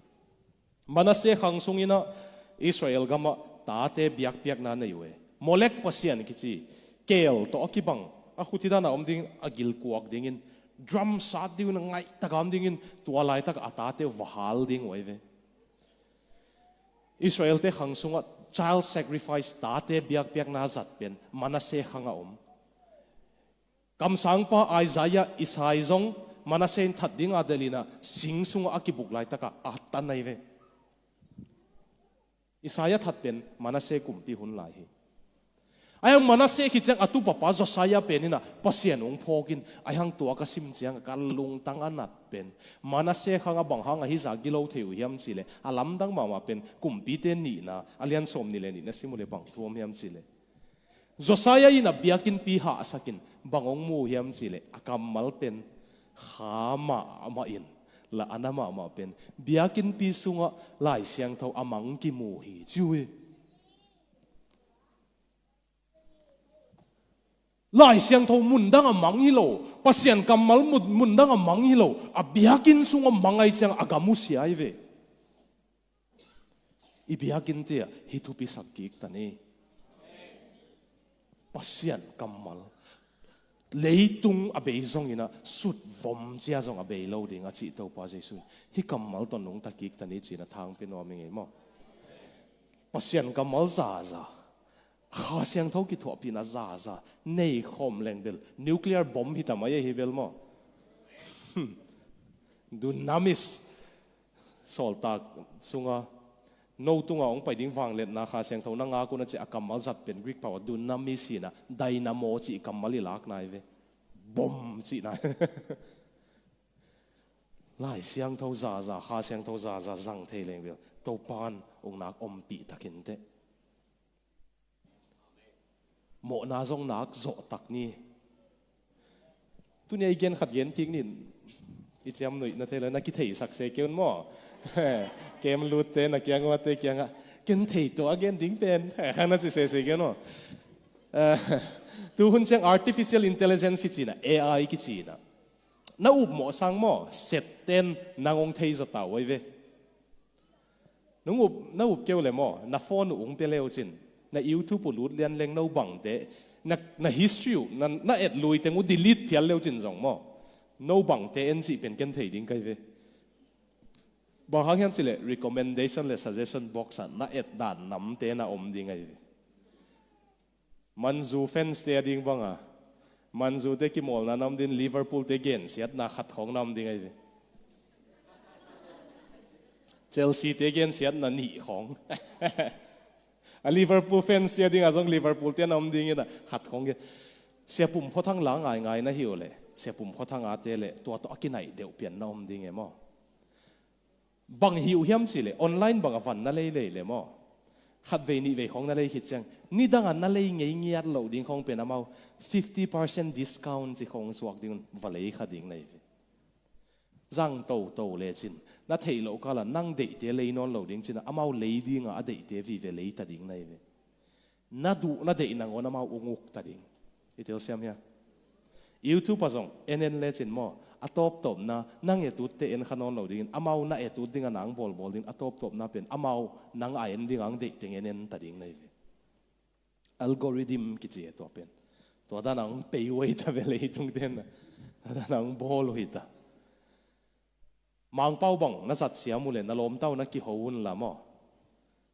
Manasseh khang sung inah Israel gamah tate biakpiakna nei uh e. Molek pasian kici, keel tawh a kibang, a khuti dan a om ding, a gilkuak dingin, drum sat ding un a ngaihtak a om dingin, tua laitak a tate uh va hal ding uh ahi ve. Israelte khang sungah child sacrifice, tate biakpiakna zat pen Manasseh khang a om. Kamsangpa Isaiah, Isai zong Manasseh in that dinga delh inah sing sungah a kibuk laitakah a tan ahi ve. Isaiah that pen Manasseh kumpi hun lai hi. Ahi hang Manasseh khit ciang a tupapa Josiah pen inah Pasian hong phawk in, ahi hang tua ka sim ciang ka lungtang a nat pen Manasseh khang a bang hang a hizah gilo thei uh hiam cih leh, a lamdang mahmah pen Kumpite nihna a lian sawm nih le nih na sim uh leh bang thu om hiam cih leh, Josiah in a biakinnpi hahsak in bang hong mu uh hiam cih leh, a kammal pen kha mahmah in, la a na mahmah pen biakinnpi sungah Lai Siangtho a mang kimu hi ci uh hi. Lai Siangtho mundang a mang hi lo, Pasian kammal mun, mundang a mang hi lo, a biakinn sungah mang ahi ciang a gam uh sia ahi ve. I biakinnte ah hih thupi sak kik ta ni. Pasian kammal leitung a bei zong inah sutvom cia zong a bei lo ding a cih Topa Jesu in hih kammal tawh nungta kik ta ni ci-in a thang pia nuam i ngei maw? Pasian kammal zaza, Kha Siangtho kithuahpihna zaza nei khawm leng bel nuclear bomb hi ta mai ahi bel maw? Dunamis, Sawltak sunga no tunga hong pai ding vangliatna Kha Siangtho na ngak un a ci a kammal zat pen Greek pau a dunamis hi inah, dynamo cih kammal i lakna hi ve. Bom cihna. Lai Siangtho zaza, Kha Siangtho zaza zang thei leng bel Topan ung nak ompih takin teh. Mawhna zong nak zawh tak ni. Tuni a i gen khat gen kik nin, i ciam nuih na thei lo, na kitheisak se kei un maw? Kem lutte na kiang uate kiangah ken thei tua a gen ding pen na ci sese kei un maw? Eh, tu hun ciang artificial intelligence kici inah, A I kici inah, na upmawh sang maw, setten nang hong thei zaw ta uh ahi ve. Nung up, na up keu le maw, na phone uh ung pia leu cin, na YouTube uh lut lian leng no bangte, na, na history uh, na, na et lui teng uh delete phial leu cin zong maw, no bangte en cih pen ken thei ding kai ve. Bang hang hiam cih leh recommendation le suggestion box ah na et dan namte na om ding ahi ve. Manzu fans te a ding banga, Manzu te kimawlna na om ding, Liverpool te gensiatna khat khawng na om ding ahi ve. Chelsea te gensiatna nih khawng. A Liverpool fans te a dinga zong Liverpool te na om ding inah khat khawng gen. Sia Pum Khua Thang la ngaingai na hi uh leh, Sia Pum Khua Thang a te leh tua tawh a kinaih deuh pian na om ding e maw? Bang hi uh hiam cih leh, online bangah van na lei lei le maw, khatvei nihvei khawng na lei khit ciang, nidangah na lei ngei ngiat loh ding khawng pen amau fifty percent discount ci khawng suak dingun va lei kha ding na hi ve. Zang toto lecin na theih loh kalah nang deihte lei nawn lo ding cinah amau lei dingah a deihte vive lei ta ding na hi ve. Na duh na deih nangawn amau ung uk ta ding. I telsiam hia? YouTube ah zong en en lecin maw, a tawptawpna nang et utte en kha nawn lo dingin, amau na et ut dinga nang bawlbawl dingin a tawptawpna pen amau nang a en dinga ang deih teng en en ta ding na hi ve. Algorithm kici e tua pen. Tua dan ang pei uh ei ta ve leitung ten na. Tua dan ang bawl uh hi ta. Mangpau bang na zat siam uh le na lawmta uh na kiho un la maw.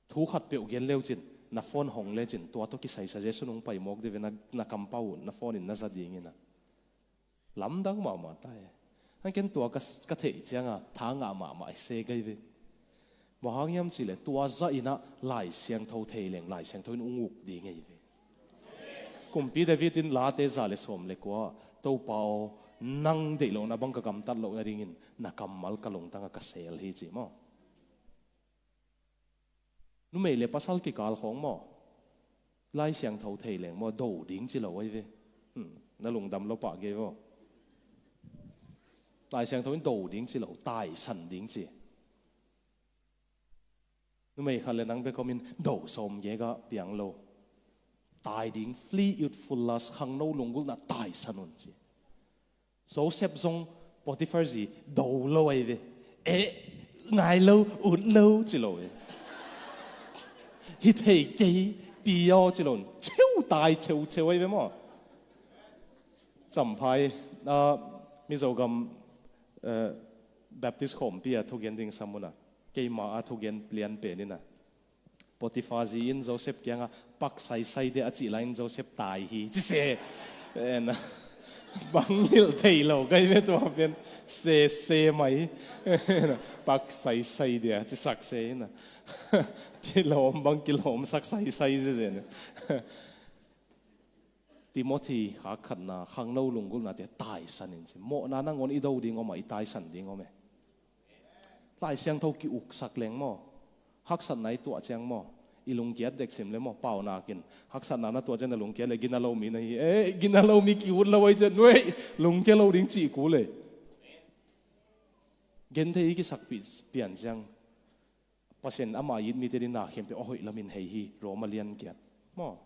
Thu khat peuh gen leucin, na phone hong lecin, tua tawh kisai suggestion hong pai mawk dih ve na, na kampau uh, na phone in na za dingin a. Lamdang mahmah ta e. Hang ken tua ka, ka theih cianga tha ngah mahmah i se gai ve. Bang hang hiam cih leh tua zah in a Lai Siangtho thei leng Lai Siangtho in ung uk ding ei ve. Kumpi David in Late za le sawm le kua, Topa aw, nang deih lohna bang ka gamtat loh nadingin na kammal ka lungtanga ka sel hi ci maw. Numei le pasal kikal khawng maw, Lai Siangtho thei leng maw, do ding ci lo ahi ve. Hmm, na lungdam lo pah gei maw. Lai Siangtho in do ding ci lo, taisan ding ci. Numei khat le nang bek om in do sawm gei ka piang lo. Tai ding, flee youthful lust, khangno lunggulhna taisan un ci. Joseph zong Potiphar zi do lo ahi ve. Eh, ngai lo, ut lo ci lo ve. Hi thei kei, pi aw ci lo. Cheu tai cheu cheu ahi ve maw. Champhai, ah, Mizogam, eh, Baptist khawmpi a thugen ding sam un a, keima a thugen lian pen in a, Potiphar zi in Joseph kianga pak saisai dia a cih lai in Joseph tai hi ci se. En a, bang hilh thei lo gai ve tua pen. Se se mai. Pak saisai dia ci sak se in a. Kilawm bang kilawm sak saisai zezen. Timothy khak khatna, khangno lunggulhnate taisan in ci. Mawhna nangawn i do ding om a, i taisan ding om e. Lai Siangtho ki-uksak leng maw. Haksatna i tuah ciang maw, i lungkiat dek sim le maw, paunakin. Haksatna na tuah ciang na lungkiat le gina lo mi na hi. Eh, gina lo mi ki-ut lo ahi ciang, nuei, lungkia lo ding cih kul e. Genthei i kisakpih pian ciang Pasian ama it mite ding na khempeuh a hoih lamin hei hi, Roma lian kiat. Maw.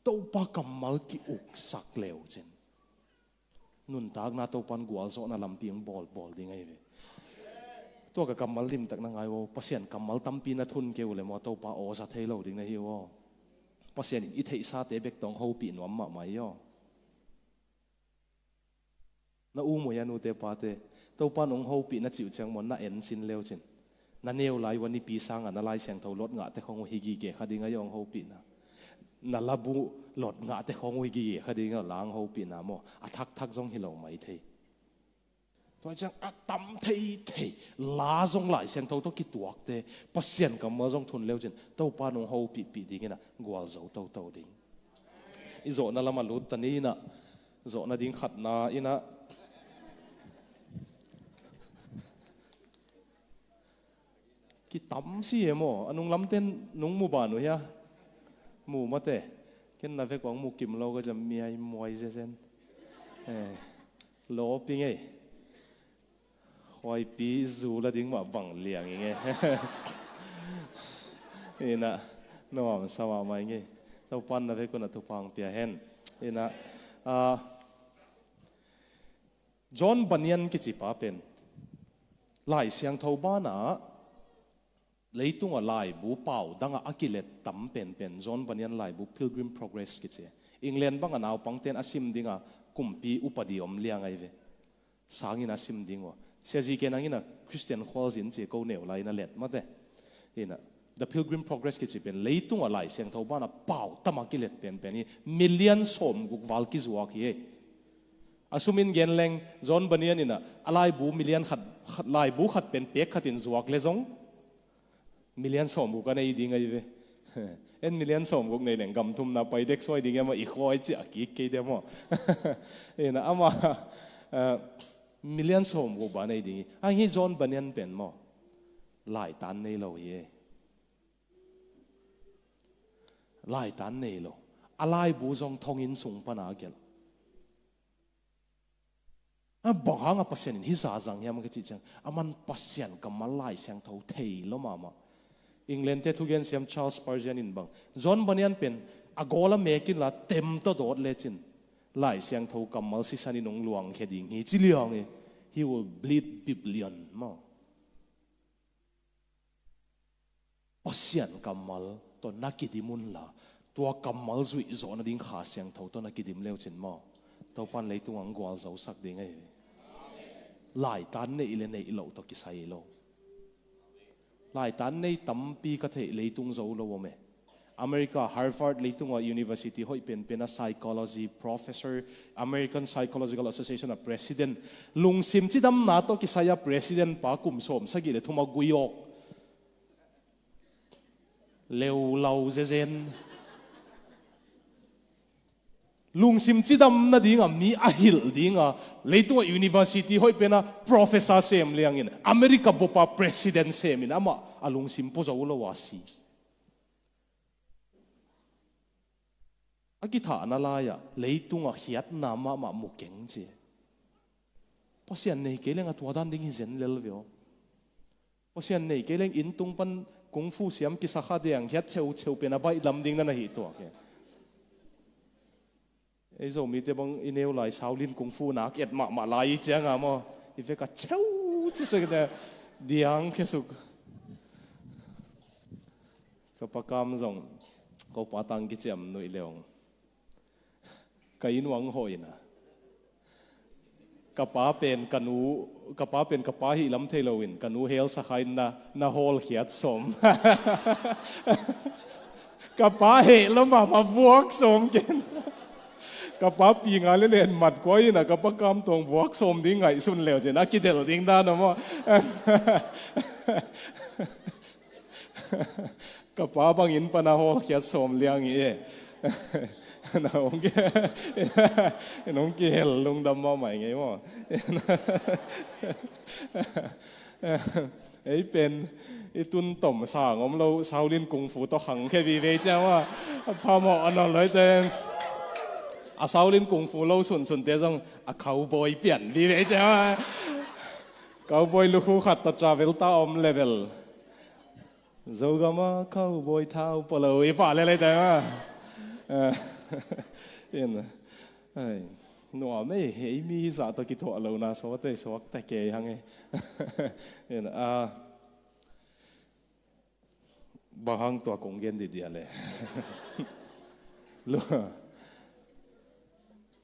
Topa kammal ki-uksak leu cin. Nuntakna Topan gualzawhna lampi ang bawlbawl ding ahi ve. Tua ka kammal limtak na ngai uh aw, Pasian kammal tampi na thun keu le maw, Topa aw za thei lo ding na hi uh aw. Pasian in i theihsate bek tawng hopih nuam mahmah hi aw. Na u mui a nute pate, Topa nong hopih na cih uh ciang maw, na en cin leu cin. Na neu lai ua nipi sanga na Lai Siangtho lot ngahte khong uh hi gige kha ding a, hong hopihna. Na labu lot ngahte khong uh hi gige kha ding a, lang hopihna maw. A thakthak zong hi lo mai thei. Tua ciang a tam thei thei, la zong Lai Siangtho tawh kituakte, Pasian kammal zong thun leu cin, Topa nong hopihpih dingin a, gualzo toto ding. I zawhna lamah lut ta ni in a, zawhna ding khatna in a, kitam si e maw, a nung lamten nung mu ban uh hia? Mu mate, ken na vek uang mu kim lo ka ciam miai muai zezen. Eh, lawpi ngei. Khuaipi zu la ding mah bang liang i ngei. Ina, nuam sa mahmah i ngei. Topan na vek un a thupha hong pia hen. Ina, ah, John Bunyan kici pa pen Lai Siangtho banah leitunga laibu pau dangah a kilet tam penpen John Bunyan laibu Pilgrim Progress kici. England banga naupangten a sim dinga kumpi upadi om liang ahi ve. Sangin a sim ding uh a. Siazi ke nangin a Christian khualzin ci ko neu lai in a let mate. Ina, The Pilgrim Progress kici pen leitunga Lai Siangtho bana pau tama kilet penpen hi, million sawmguk val kizuak hi ei. A sumin gen leng John Bunyan ina a laibu million khat, khat, laibu khat pen pek khatin zuak le zong million sawmguk a nei ding ahi ve. En million sawmguk nei neng gam thumna pai dek suai ding ema i khuai ciah kik kei dia maw. Ina ama, eh, million sawmguk ba nei ding hi. Hang hi John Bunyan pen maw, laitan nei lo hi e. Laitan nei lo. A laibu zong thonginn sung pana a gelh. A bang hanga Pasian in hi zazang hiam ka cih ciang, aman Pasian kammal Lai Siangtho thei lo mahmah. England te thugen siam Charles Spurgeon in bang, John Bunyan pen a gawl a mekin la tem tawh dawt lecin Lai Siangtho kammal sisan in hong luangkhia ding hi ci liang hi. He will bleed biblion maw. Pasian kammal tawh na kidim unla, tua kammal zuih zawh nading Kha Siangtho tawh na kidim leucin maw, Topan leitung ang gualzosak ding ahi. Laitan neih le neih loh tawh kisai lo. Laitan nei tampi ka theih leitung zo lo om e. America Harvard leitung a university hoih penpen a psychology professor, American Psychological Association a president, lungsim cidamna tawh kisai a president pa kum sawm sagih le thum a gui awk. Leulau zezen. Lungsim cidam nadinga mi a hilh dinga, leitungah university hoih pena professor sem liangin, America bupa president semin amah a lungsim pu zo lo a si. A kithahna lai-ah leitungah khiatna mahmah mu keng ci. Pasian nei kei leng a tua dan ding hi zen lel ve aw. Pasian nei kei leng inn tung pan kung fu siam kisakha deng hiat cheucheu pen a baih lam ding na na hi tuak hi. Ei Zomite bang i neu lai Shaolin kung fu nak et mahmah lai i cianga maw, i veka cheu ci sek te diang khesuk. Ka pa Kam zong ko pa tang kiciam nuih leong. Ka inn uang hawh ina. Ka pa pen ka nu, ka pa pen ka pa hih lam thei loin ka nu hel sakha in na, na hawlkhiat sawm. Ka pa heh lo mahmah vuak sawm ken. Ka pa pi nga le len mat kua ina ka pa Kam tawng vuak sawm ding ngaihsun leu cin a kidel ding dan a maw. Ka pa bangin pana hawlkhiat sawm liang hi e. Na hong ki, nong kihel lungdam mahmah ngei maw. Ei pen i tun tom sang om lo Shaolin kung fu tawh khang khe vive ciang maw. Phamawh a nawn loite. A Shaolin kung fu lo sunsunte zong a cowboy pian vive ciang maw. Cowboy lukhu khat tawh travel ta om level. Zogama cowboy thau polo i pah lelei te ma. In, ai, nuam ei, ei mi zah tawh kithuah lona sawte suakte kei hang ei. In, a, bang hang tua kong gen dih dia le. Lu,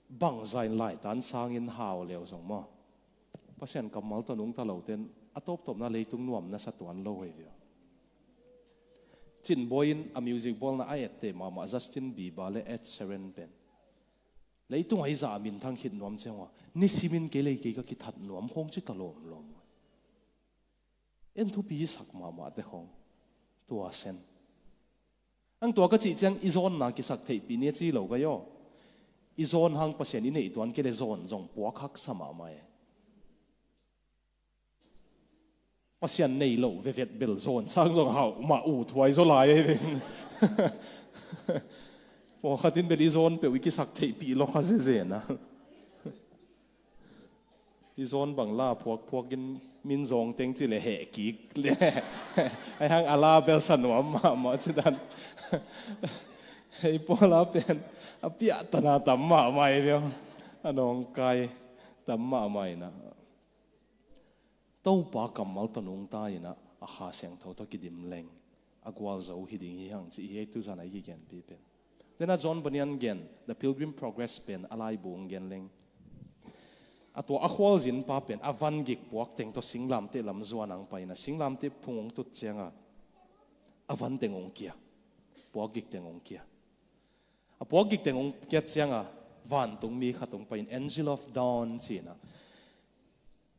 bang zain laitan sangin hau leu zong maw. Pasian kammal tawh nungta loten a tawptawpna leitung nuam na sa tuan lo hei via. Cin Bawi in a music bawlna a ette mahmah Justin Bieber le Ed Sheeran pen leitung a i zah a minthang khit nuam ciang ua, nisimin kei lei kei ka kithat nuam khawng ci ta lawmlawm. En thupi i sak mahmahte khawng tua sen. Ang tua ka cih ciang i zawnna kisak theihpih ni a ci lo ka yaw. I zawn hang Pasian i neih tuan kei le zawn zong puak haksa mahmah e. Pasian nei lo vevet bel zawn sang zong hauh mah uh thuai zaw lai ei veng. Pawlkhat in bel i zawn peuh i kisak theihpih lo kha zezena. I zawn bang la phuakphuak in min zawng teng ci le heh kik le. Ai hang a la bel sa nuam mahmah ci dan. Hei pawla pen a piahtana tam mahmah i veng. A nawngkai tam mahmah ina. Topa kammal tawh nungta ina a Kha Siangtho tawh kidim leng a gualzo hi ding hi hang ci hi ei tuzan a i kigenpi pen. Tena John Bunyan gen The Pilgrim Progress pen a laibu hong gen leng. A tua a khualzin pa pen a van gik puak teng tawh singlamteh lam zuan ang paina singlamteh phung hong tut cianga a van teng hong kia. Puak gik teng hong kia. A puak gik teng hong kiat cianga vantungmi khat hong pain Angel of Dawn cina.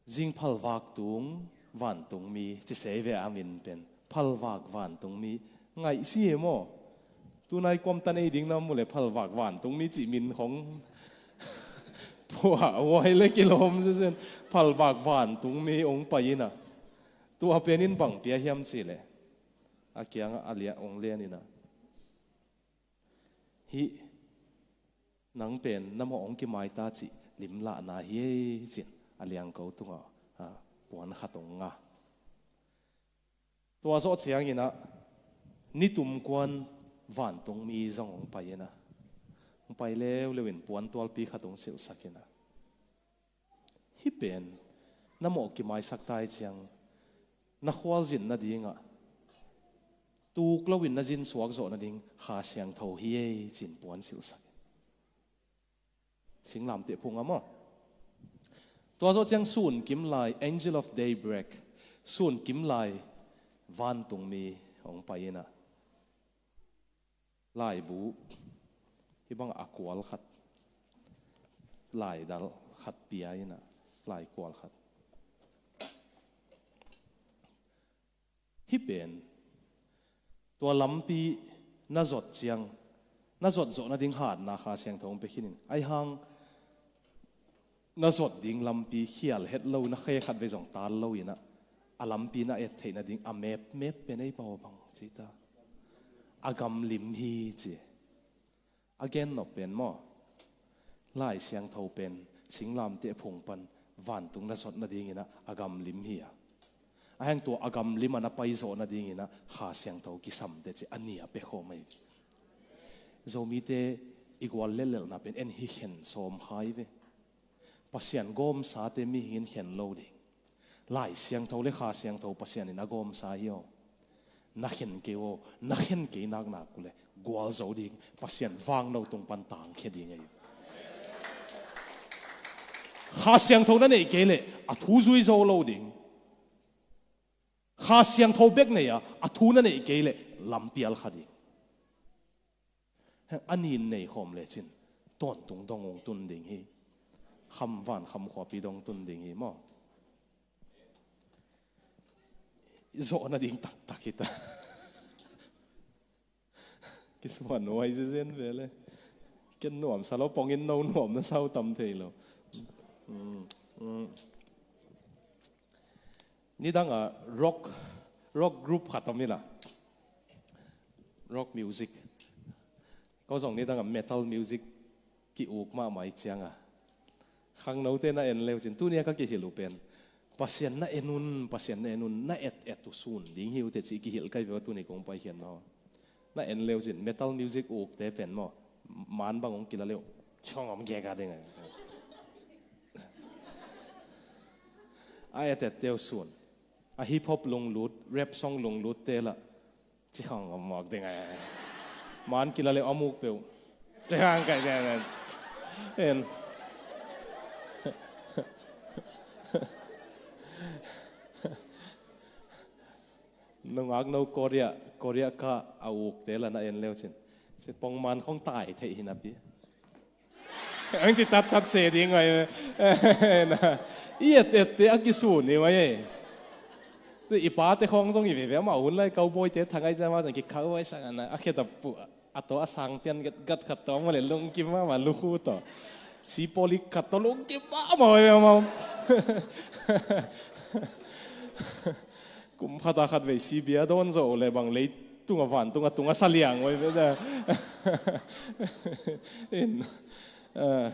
Zing phalvak tung vantungmi ci sei ve a min pen. Phalvak vantungmi ngaih si e maw. Tunai kuamtan ei ding na mu le phalvak vantungmi ci min khong. Pua uai le kilawm sesen phalvak vantungmi hong pai ina. Tua penin bang pia hiam ci le. A kiang a lia hong lian ina. Hih nang pen na mawh hong kimaita cih limlahna hi ei cin a liangko tungah puan khat hong nga. Tua zawh cianginah Nitum kuan vantungmi zong hong pai in ah, hong pai leuleu in puantualpi khat hong silhsak in ah, hih pen na mawh kimaisak ta hi ciang, na khualzin nadingah tuk loin na zin suak zawh nading Kha Siangtho hi ei, ci-in puan silhsak in. Singlamteh phung ah maw. Tua zawh ciang sun kim lai, angel of daybreak, sun kim lai vantungmi hong pai in ah, laibu hih bangah a kual khat, laidal khat pia in ah, lai kual khat. Hih pen tua lampi na zot ciang, na zot zawh nading hatna Kha Siangtho hong pia khin in. Ahi hang na zot ding lampi khial het lo, na khe khat vei zong tal lo in ah, a lampi na et theih nading a mep mep pen ei pau bang ci ta, a gamlim hi ci. A gen nop pen maw, Lai Siangtho pen singlamteh phung pan vantung na zot nadingin ah a gamlim hi a, ahi hang tua a gamlim ah na pai zawh nadingin ah Kha Siangtho kisam teh ci, a nih a pia khawm ahi. Zomite i gual lellelhna pen en hi khen sawm kha hi ve. Pasian gawmsate mihing in khen lo ding. Lai Siangtho le Kha Siangtho Pasian in a gawmsa hi aw. Na khen kei aw, na khen kei naknak uh leh gualzo ding, Pasian vangno tung pan tangkhia ding ahi. Kha Siangtho na neih kei leh a thu zui zo lo ding. Kha Siangtho bek nei a, a thu na neih kei leh lampial kha ding. A nin nei khawm lecin tawntung dong hong tun ding hi. Kham van kham khuapi dong tun ding hi maw. Zawh nading taktak hi ta. Kisuan nuai zezen ve le. Ken nuamsa lo, pongin no nuam na sau tam thei lo. Mm, mm. Nidang a rock, rock group khat om hi la. Rock music. Ko zong nidang a metal music ki-uk mahmah hi ciang a, khangnote na en leu cin, tuni a ka kihilh uh pen, Pasian na en un, Pasian na en un, na et et uh sun ding hi uh teh ci kihilh ka hi ve, tuni kong paikhiatna. Na en leu cin, metal music ukte pen maw, man bang hong kila leu, cikhawng om gek a ding a. A et et teu sun. A hip hop lunglut, rap song lunglut te lah, cikhawng om mawk ding a. Man kila leu a muk peuh, cikhawng kai ding a. En. Nungak no Korea, Korea ka a ukte lah na en leu cin, ci pongman khong tai theih hi napi. Ang ci tattat se ding ngai. I et et te a kisun hi ngai. I pate khong zong i veve, amau hun lai cowboy te thangai zama zong ki cowboy sang ana a khe tap pu. A to a sang pian gat, gat khat to mawle lungkim mama lukhu to. Sipolik khat to lungkim mama ve mama. Kum khat a khat vei sibia dawn zo le bang lei tunga van tunga tunga saliang oi ve da. In, eh,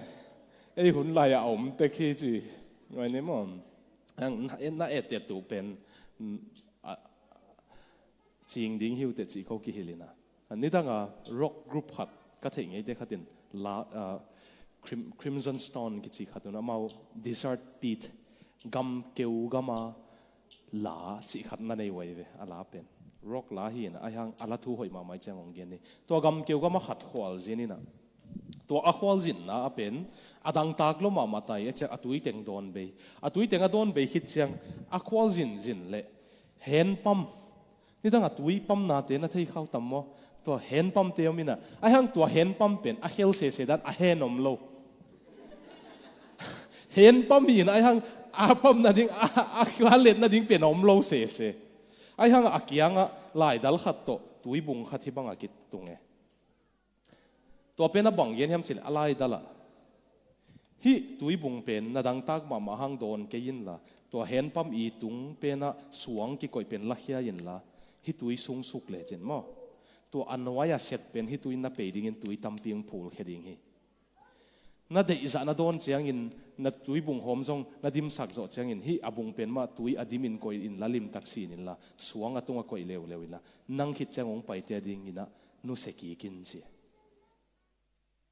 ei hun lai a om te khi ci. Ngai ni mom. Ang na, na et et tu pen, mm, a, cing ding hi uh teh ci ko kihilh in a. Nidang a rock group khat ka theih ngeite khat in la, ah, Crim-, Crimson Stone kici khat un, amau Desert Pit, gam keu gama la cih khat na nei uh ahi ve, a la pen. Rock la hi in a, ahi hang a la thu hoih mahmah hi ciang hong gen ni. Tua gam keu gama khat khualzin in a. Tua a khualzinna a pen a dangtak lo mahmah ta hi a, ciang a tuiteng dawn bei. A tuiteng a dawn bei khit ciang a khualzin zin leh hand pump, nidang a tui pump nate na thei khau tam maw? Tua hand pump te om in a, ahi hang tua hand pump pen a khel sese dan a hen om lo. Hand pump hi in a, ahi hang a pump nading, a, a khual let nading pen om lo sese. Ahi hang a kiangah laidal khat tawh tuibung khat hi bang a kitung e. Tua pen a bang gen hiam cih leh a laidal ah, hih tuibung pen na dangtak mahmah hang dawn kei inla, tua hand pump i tung penah suang kikoih pen lakhia inla, hih tui sung suk lecin maw, tua a nuai a set pen hih tui na pei dingin tui tampi hong phulkhia ding hi. Na deihzah na dawn ciangin, na tuibung hawm zong na dimsak zawh ciangin, hih a bung pen mah tui a dimin koih inla, limtak sin inla, suang a tungah koih leuleu inla, nang khit ciang hong paite a dinginah nusia kik in ci.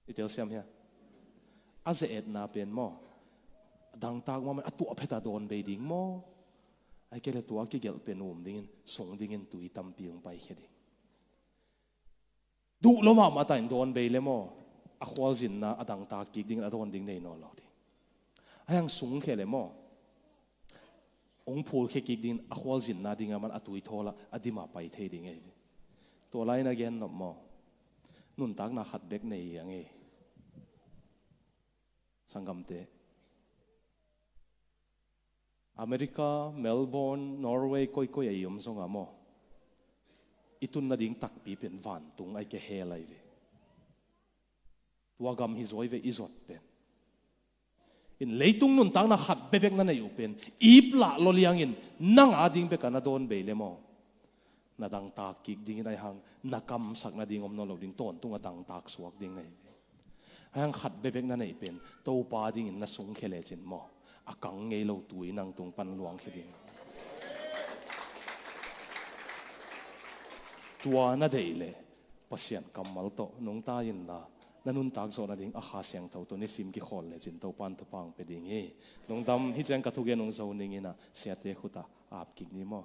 I telsiam hia? A ze-etna pen maw, a dangtak mahmah, a tuah phet a dawn bei ding maw? Ahih kei leh tua a kigelh pen um dingin, sung dingin tui tampi hong paikhia ding. Duh lo mahmah ta in dawn bei le maw, a khualzinna a dangtak kik dingin a dawn ding nei nawn lo ding. Ahi hang sungkhia le maw, hong phulkhia kik dingin a khualzinna ding a man a tuithawl ah a dim a pai thei ding ei. Tua lai-in a gen nop maw, nuntakna khat bek nei hi a ngei. Sanggamte, America, Melbourne, Norway, koikoi a i om zong a maw, i tun nading takpi pen vantung ahih kei leh hell ahi ve. Tua gam hi zaw hi ve i zot pen. In leitung nuntakna khat bekbek na neih uh pen ip lah lo liangin nang a ding bek a na dawn bei le maw, na dangtak kik dingin ahi hang na kamsak nading om nawn lo ding, tawntung a dangtak suak ding na hi ve. Ahi hang khat bekbek na neih pen Topa dingin na sungkhia lecin maw, a kang ngei lo tui nang tung pan luangkhia ding. Tua na deih leh Pasian kammal tawh nungta inla, na nuntak zawh nading a Kha Siangtho tawh nisim kikhawl lecin Topa in thupha hong pia ding hi. Lungdam. Hih ciang ka thugen hong zo ning inah siate khutah ap kik ni maw.